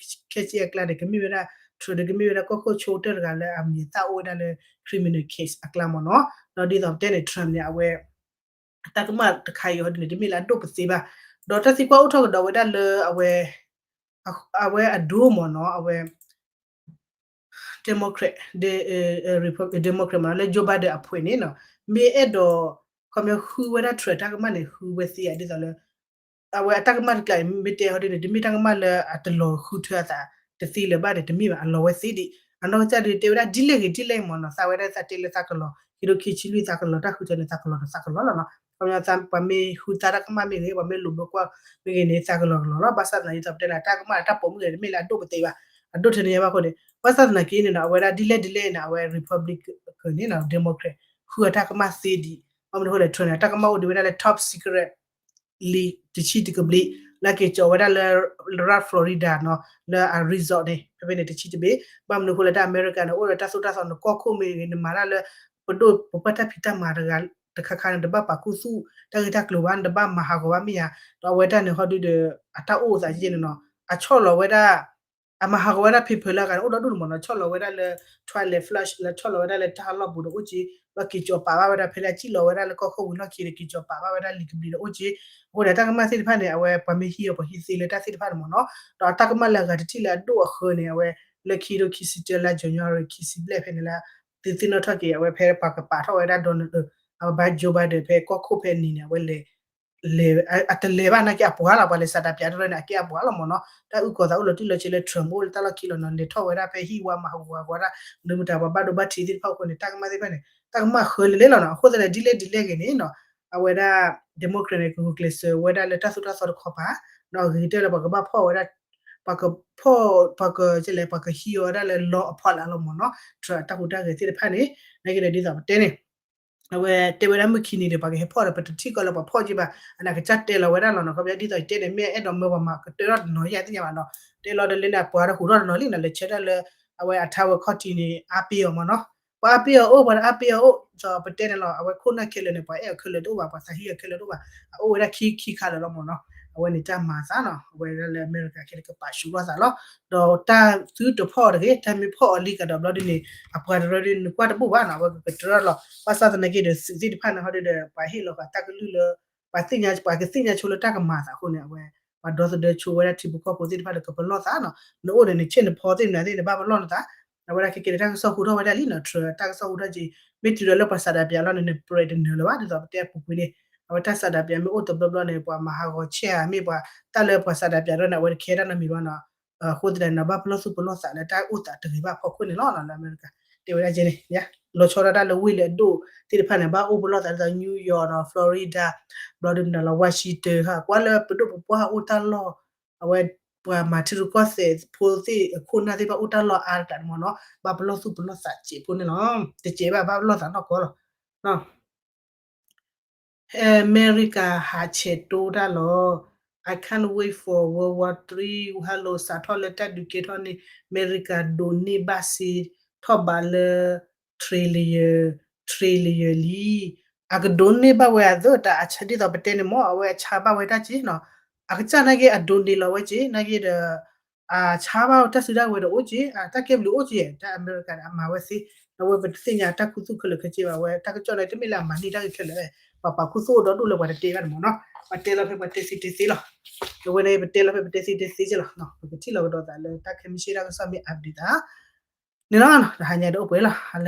ခဲဆ့အကျါန့ၣ် ကမ့ၢ်ဝဲဒၣ် Trump ဒီးကမ့ၢ်ဝဲဒၣ်ကီၢ်ခိၣ်ဆိကတၢၢ်တဂၤလၢအမံၤအသၣ်အိၣ်ဝဲဒၣ်လၢ criminal case အကျါမ့ၢ်နီၤ, ဒီးဒ်သိးပတဲန့ၣ် Trump န့ၣ် အဝဲ အတၢ်ကမၣ်တခါအံၤဟီဒ်န့ၣ် တမ့ၢ်လၢအဒိၣ်ပသ့ဘၣ်, ဒီးတၢ်သံကွၢ်အိၣ်ထီၣ်ကဒီးဝဲဒၣ်လၢအဝဲ အဝဲအဒိမ့ၢ်နီၤ အဝဲ Democrat, Democrat မ့ၢ်နီၤ လၢ Joe Biden အဖှဲးန့ၣ်နီၤ မ့ၢ်အဲၣ်ဒိး ခီပညီဃုဝဲဒၣ် Trump တၢ်ကမၣ်န့ၣ် ဃုဝဲသ့ဧါ ဒ်သိးလၢ အဝဲအတၢ်ကမၣ်တကျါအံၤ မ့ၢ်တဲဟီဒ်န့ၣ် တမ့ၢ်တၢ်ကမၣ်လၢအတလီၤဃုထၢအသးတသ့လၢၤဘၣ်ဒီး တမ့ၢ်ဘၣ် အလီၤဝဲသ့ဒံး အနီၢ်ကစၢ်ဒုးတဲဝဲဒၣ်ဒ်လဲၣ်ဂ့ၤဒ်လဲၣ်မ့ၢ်နီၤ သးဝဲဒၣ်သးတဲလၢသးကလီၤ ခံထိခံဆံလွံၢ်သးကလီၤ တၢ်ဃုထၢန့ၣ် သးကလီၤဒီးသးကလီၤလီၤနီၤ ခီပညီ ပှၤမ့ၢ်ဃုသးတၢ်ကမၣ်မ့ၢ်ဂ့ၤ ပှၤမ့ၢ်လိာ်ဘၢကွၢ်မ့ၢ်ဂ့ၤန့ၣ် သးကလီၤကလီၤလီၤ ဘၣ်ဆၣ်သနာ်က့ ဒ်သိးပတဲန့ၣ် တၢ်ကမၣ်တၢ်ပိာ်မုၣ်ဂ့ၤ တမ့ၢ်လၢအဒိၣ်ပသ့ဘၣ် အဒိၣ်ထဲန့ၣ်ညါဘၣ်အဃိန့ၣ် ဘၣ်ဆၣ်သနာ်က့န့ၣ်နီၤ အဝဲဒၣ်ဒ်လဲၣ်ဒ်လဲၣ်န့ၣ် အဝဲ Republican န့ၣ်နီၤ Democrat ဃုအတၢ်ကမၣ်သ့ဒံး ဘၣ်မနုၤအဃိလဲၣ် Trump န့ၣ် တၢ်ကမၣ်အိၣ်ဒံးဝဲဒၣ်လၢ top secret လံ တဆံတကဘျံး လၢက့ၤကၠီၤဝဲဒၣ်လၢ ရၢ် Florida နီၤ လၢအ resort န့ၣ် ဖဲဖဲန့ၣ်တဆံတဘ့ၣ် ဘၣ်မနုၤအဃိလဲၣ် တၢ်အမဲရကၤန့ၣ် အိၣ်ဒီးတၢ်သိၣ်တၢ်သီ နကီၢ်ခိၣ်မ့ၢ်ဂ့ၤ နမၤတၢ်လၢ ပဒိၣ်ပပှၢ်တၢ်ဖံးတၢ်မၤတဂၤ တခါခါန့ၣ် တဘၣ်ပာ်ခူသူၣ် တၢ်ဂ့ၢ်တၢ်ကျိၤဘၣ် နတဘၣ်မၤဟးဂီၤဘၣ်မ့ၢ်ဧါ ဒီးအဝဲတၢ်န့ၣ်ဟီဒုဒီး အတၢ်အိၣ်သးယဲၢ်န့ၣ်နီၤ အဆီၣ်လီၤဝဲဒၣ် အမၤဟးဂီၤဝဲဒၣ် paper လၢအဂၤန့ၣ် အိၣ်ဒီဒူၣ်န့ၣ်မ့ၢ်နီၤ ဆီၣ်လီၤဝဲဒၣ်လၢ toilet flush လၢဆီၣ်လီၤဝဲဒၣ်လၢတၢ်လီၢ်ပူၤဒီးအိၣ်က့ ဘၣ်က့ၤကၠီၤပာ်ဘၣ်ဝဲဒၣ် ဖဲလၢအစံၣ်လီၤဝဲဒၣ်လၢကီၢ်ခိၣ်ဝံၤလီၢ်ခံဒီး က့ၤကၠီၤပာ်ဘၣ်ဝဲဒၣ်လံာ်ကဘျံးဒီးအိၣ်က့ အဃိန့ၣ် တၢ်ကမၣ်သ့ၣ်တဖၣ်န့ၣ် အဝဲပှၤမ့ၢ်ဟံးအီၤပှၤဟံးသ့လၢတၢ်သ့ၣ်တဖၣ်န့ၣ်မ့ၢ်နီၤ ဒီးအတၢ်ကမၣ်လၢအဂၤတထံၣ်လၢအဒိၣ်အဃၢန့ၣ် အဝဲလၢခံကထိခံဆံတၢလါ January ခံဆံဘျဲၣ်ဖဲန့ၣ်လၢ သုသ့ၣ်နီၣ်ထီၣ်က့ၤ အဝဲဖဲပှၤကပာ်ထီၣ်ဝဲဒၣ် Donald အဝဲဘၣ် Joe Biden ဖဲကီၢ်ခိၣ်ဖဲန့ၣ်န့ၣ် အဝဲလဲၤ လဲၤ အတလဲၤဘၣ်နာ်က့အပှၤလီၤ ပှၤလဲၤဆန္ဒပြတရၢန့ၣ် အကဲအပှၤလီၤမ့ၢ်နီၤ တၢ်အုၣ်ကီၤသးအိၣ်လီၤတံၢ်လီၤဆဲးလၢ Trump အိၣ်လၢတၢ်လီၢ်ခံလီၤနီၤ လဲၤထီၣ်ဝဲဒၣ်ဖဲဟံၣ်ဝါမၤဟးဂီၤဝဲဒၣ် လၢမတၤပှၤဘၣ်ဒိဘၣ်ထံးသ့ၣ်တဖၣ်အဃိန့ၣ် တၢ်ကမၣ်သ့ၣ်တဖၣ်န့ၣ် တၢ်ကမၣ်ဃၢလၢာ်လၢာ်လီၤနီၤ အဃိသတးန့ၣ် ဒ်လဲၣ်ဒ်လဲၣ်ဂ့ၤန့ၣ်နီၤ အဝဲဒၣ် Democrat န့ၣ် ကဂုာ်ကျဲးစၢးဝဲဒၣ်လၢတၢ်သိၣ်တၢ်သီတခီပၤ ဒီးအဂ့ၤကတၢၢ်လၢပှၤကဘၣ်ဖီၣ်ဝဲဒၣ် ပှၤကဖီၣ် ပှၤကလဲၤ ပှၤကဟံးအီၤဝဲဒၣ်လၢ law အဖီလာ်လီၤမ့ၢ်နီၤ Trump အတၢ်ဟူးတၢ်ဂဲၤသ့ၣ်တဖၣ်န့ၣ် နာ်က့ဒီးဒ်သိးပတဲန့ၣ် အဝဲတဲဝဲဒၣ်မုၢ်ခံနံၤဒီး ပှၤကဟဲဖီၣ်ဒီး ပတထံၣ်ကီးလၢပှၤဖီၣ်က့ဘၣ် အန့ၣ်ကစၢ်တဲလီၤဝဲဒၣ်လီၤနီၤ ခီပညီဒ်သိးယတဲန့ၣ် မ့ၢ်အဲၣ်ဒိးမၢပှၤမၤကတၢၢ်ထီၣ်တနီၤယါသ့ၣ်ညါဘၣ်နီၤ တဲလီၤဒီးလၢန့ၣ် အပှၤဒီးဟူးထီၣ်တနီၤလံနီၤ လဲၤဆၢထၢၣ်လၢ အဝဲအထါဝဲခီၣ်ထံးန့ၣ် အါပ့ၤအီၤမ့ၢ်နီၤ ပှၤအါပ့ၤအီၤအိၣ် ပှၤတအါပ့ၤအီၤအိၣ် ဒီးပတဲန့ၣ်လီၤ အဝဲခိၣ်နၢ်ခဲလၢာ်န့ၣ် ပှၤအဲၣ်အီၤခဲလၢာ်တအိၣ်ဘၣ် ပှၤသးဟ့အီၤခဲလၢာ်တအိၣ်ဘၣ် အအိၣ်ဝဲဒၣ်ခံခံခါလၢာ်လီၤမ့ၢ်နီၤ အဝဲန့ၣ်တၢ်မၤအသးနီၤ အဝဲဒၣ်လၢအမဲရကၤခဲလၢာ်ကပာ်ဆူးထီၣ်သးလီၤ ဒီးတၢ်သုတဖီၣ်အီၤတဂ့ၤ တၢ်မ့ၢ်ဖီၣ်အီၤလံကဒီးဘျီဒ်န့ၣ် အပှၤတရၢဒ်နကွၢ်တဘူၣ်ဘၣ်နီၤ အဝဲကကတၢၢ်လီၤ ဘၣ်ဆၣ်သနာ်က့ဒီး သုးသ့ၣ်တဖၣ်န့ၣ် ဟီဒ်ဒီး ပှၤဟ့ၣ်လီၤဃာ်တၢ်ကလုၢ်လၢ ပှၤသ့ၣ်ညါ ပှၤကသ့ၣ်ညါဆိလၢတၢ်ကမၤအသးအဃိန့ၣ် အဝဲ ပှၤဒီသဒၢဆိဝဲဒၣ်ထံဖိကီၢ်ဖိသ့ၣ်တဖၣ်ဒီးကပလီၢ်သးနီၤ နအိၣ်ဒီးနဆ့ၣ်နဖီသ့ၣ်နသ့ၣ်နဘၣ်ပလီၢ်နသး အဝဲဒၣ်ခဲကဲန့ၣ် တၢ်ကစီၣ်ဟူထီၣ်ဝဲဒၣ်လံနီၤ Trump တၢ်ကစီၣ်ဟူထီၣ်က့ၤ မ့ၢ်တုၤဒီးလၢပှၤဆန္ဒပြလီၤန့ၣ် နပြဲးတနၢၤလၢၤဘၣ် ဒ်သိးပတဲအပူၤကွံာ်န့ၣ် အဝဲတၢ်ဆန္ဒပြမ့ၢ်အိၣ်တဘျီဘျီန့ၣ် ပှၤမၤဟးဂီၤဆဲးဧါ မ့ၢ်ပှၤတၢ်လၢပှၤဆန္ဒပြလီၤန့ၣ် အဝဲတခဲတၢ်နီတမံၤဘၣ်နီၤ အဃိသတးန့ၣ် ဘၣ်ပလီၢ်သူၣ်ပလီၢ်သးလၢတၢ်အိၣ်သးတဂ့ၤဘၣ်အဖီခိၣ်န့ၣ်လီၤ လၢအမဲရကၤ တဲဝဲဒၣ်ကဲန့ၣ် လီၤဆီဒၣ်တၢ်လၢဝ့ၢ်လၢအဒိၣ်သ့ၣ်တဖၣ်န့ၣ် ဘၣ်အိၣ်ပလီၢ်သးဒ်သိး New York နီၤ Florida ဘျီဒ်န့ၣ်လီၤ Washington ဟးကွၢ်လၢပဒိၣ်ပပှၢ်အိၣ်တၢ်လီၢ် အဝဲပှၤမၤထံရူၢ်ကီၢ်သဲးဖိသ့ၣ်အခိၣ်နၢ်သ့ၣ်တဖၣ်အိၣ်တၢ်လီၢ်အါတၢ်န့ၣ်မ့ၢ်နီၤ ဘၣ်ပလီၢ်သူၣ်ပလီၢ်သးစဲးဖိန့ၣ်လီၤ တစဲးဘၣ် ဘၣ်ပလီၢ်သးနီၢ်ကီၢ်လီၤ အမဲရကၤဟးဆဲးတိတၢ်လီၤ I can't wait for World War Three ဟဲလီၤစးထီၣ်လၢတၢ်ဒုးကဲထီၣ်န့ၣ် အမဲရကၤဒိးန့ၢ်ဘၣ်စ့ထီၣ်ဘးလၢ trillion trillion လံ အကဒိးန့ၢ်ဘၣ်ဝဲအသးတၢ်အဆါဒ်သိးပတဲန့ၣ်မ့ၢ် အဝဲအဆါဘၣ်ဝဲတၢ်က့နီၤ အကစၢ်နာ်က့အဒိးန့ၢ်လီၤဝဲက့ နာ်က့ဒီး အဆါဘၣ်တၢ်စုတၢ်ဝဲၤဒီးအိၣ်က့ တၢ်ကဲဘျုးအိၣ်က့ တၢ်အမဲရကၤန့ၣ် အမၤဝဲသ့ ဒီးဝဲပတသ့ၣ်ညါတၢ်ခူသူၣ်ခဲလၢာ်ခဲဆ့ဘၣ်ဝဲ တၢ်ကစီၣ်န့ၣ် တမ့ၢ်လၢအမၤန့ၢ်တၢ်ဂ့ၤခဲလၢာ် ပှၤပာ်ခူသူၣ်အိၣ်ဒီဒူၣ်လၢပှၤတတဲဘၣ်န့ၣ်မ့ၢ်နီၤ ပှၤတဲလီၤဖဲပှၤတဲသ့တဲသ့လီၤ အဝဲန့ၣ် ပတဲလီၤဖဲပတဲသ့တဲသ့က့လီၤ ပကထံၣ်လီၤကဒီးသးလၢတၢ်ခဲမုၢ်ဆ့ၣ်တၢ်ကစီၣ်မ့ၢ် update သး န့ၣ်လီၤ တဟါညါဒီးအိၣ်ပှဲၤလီၤ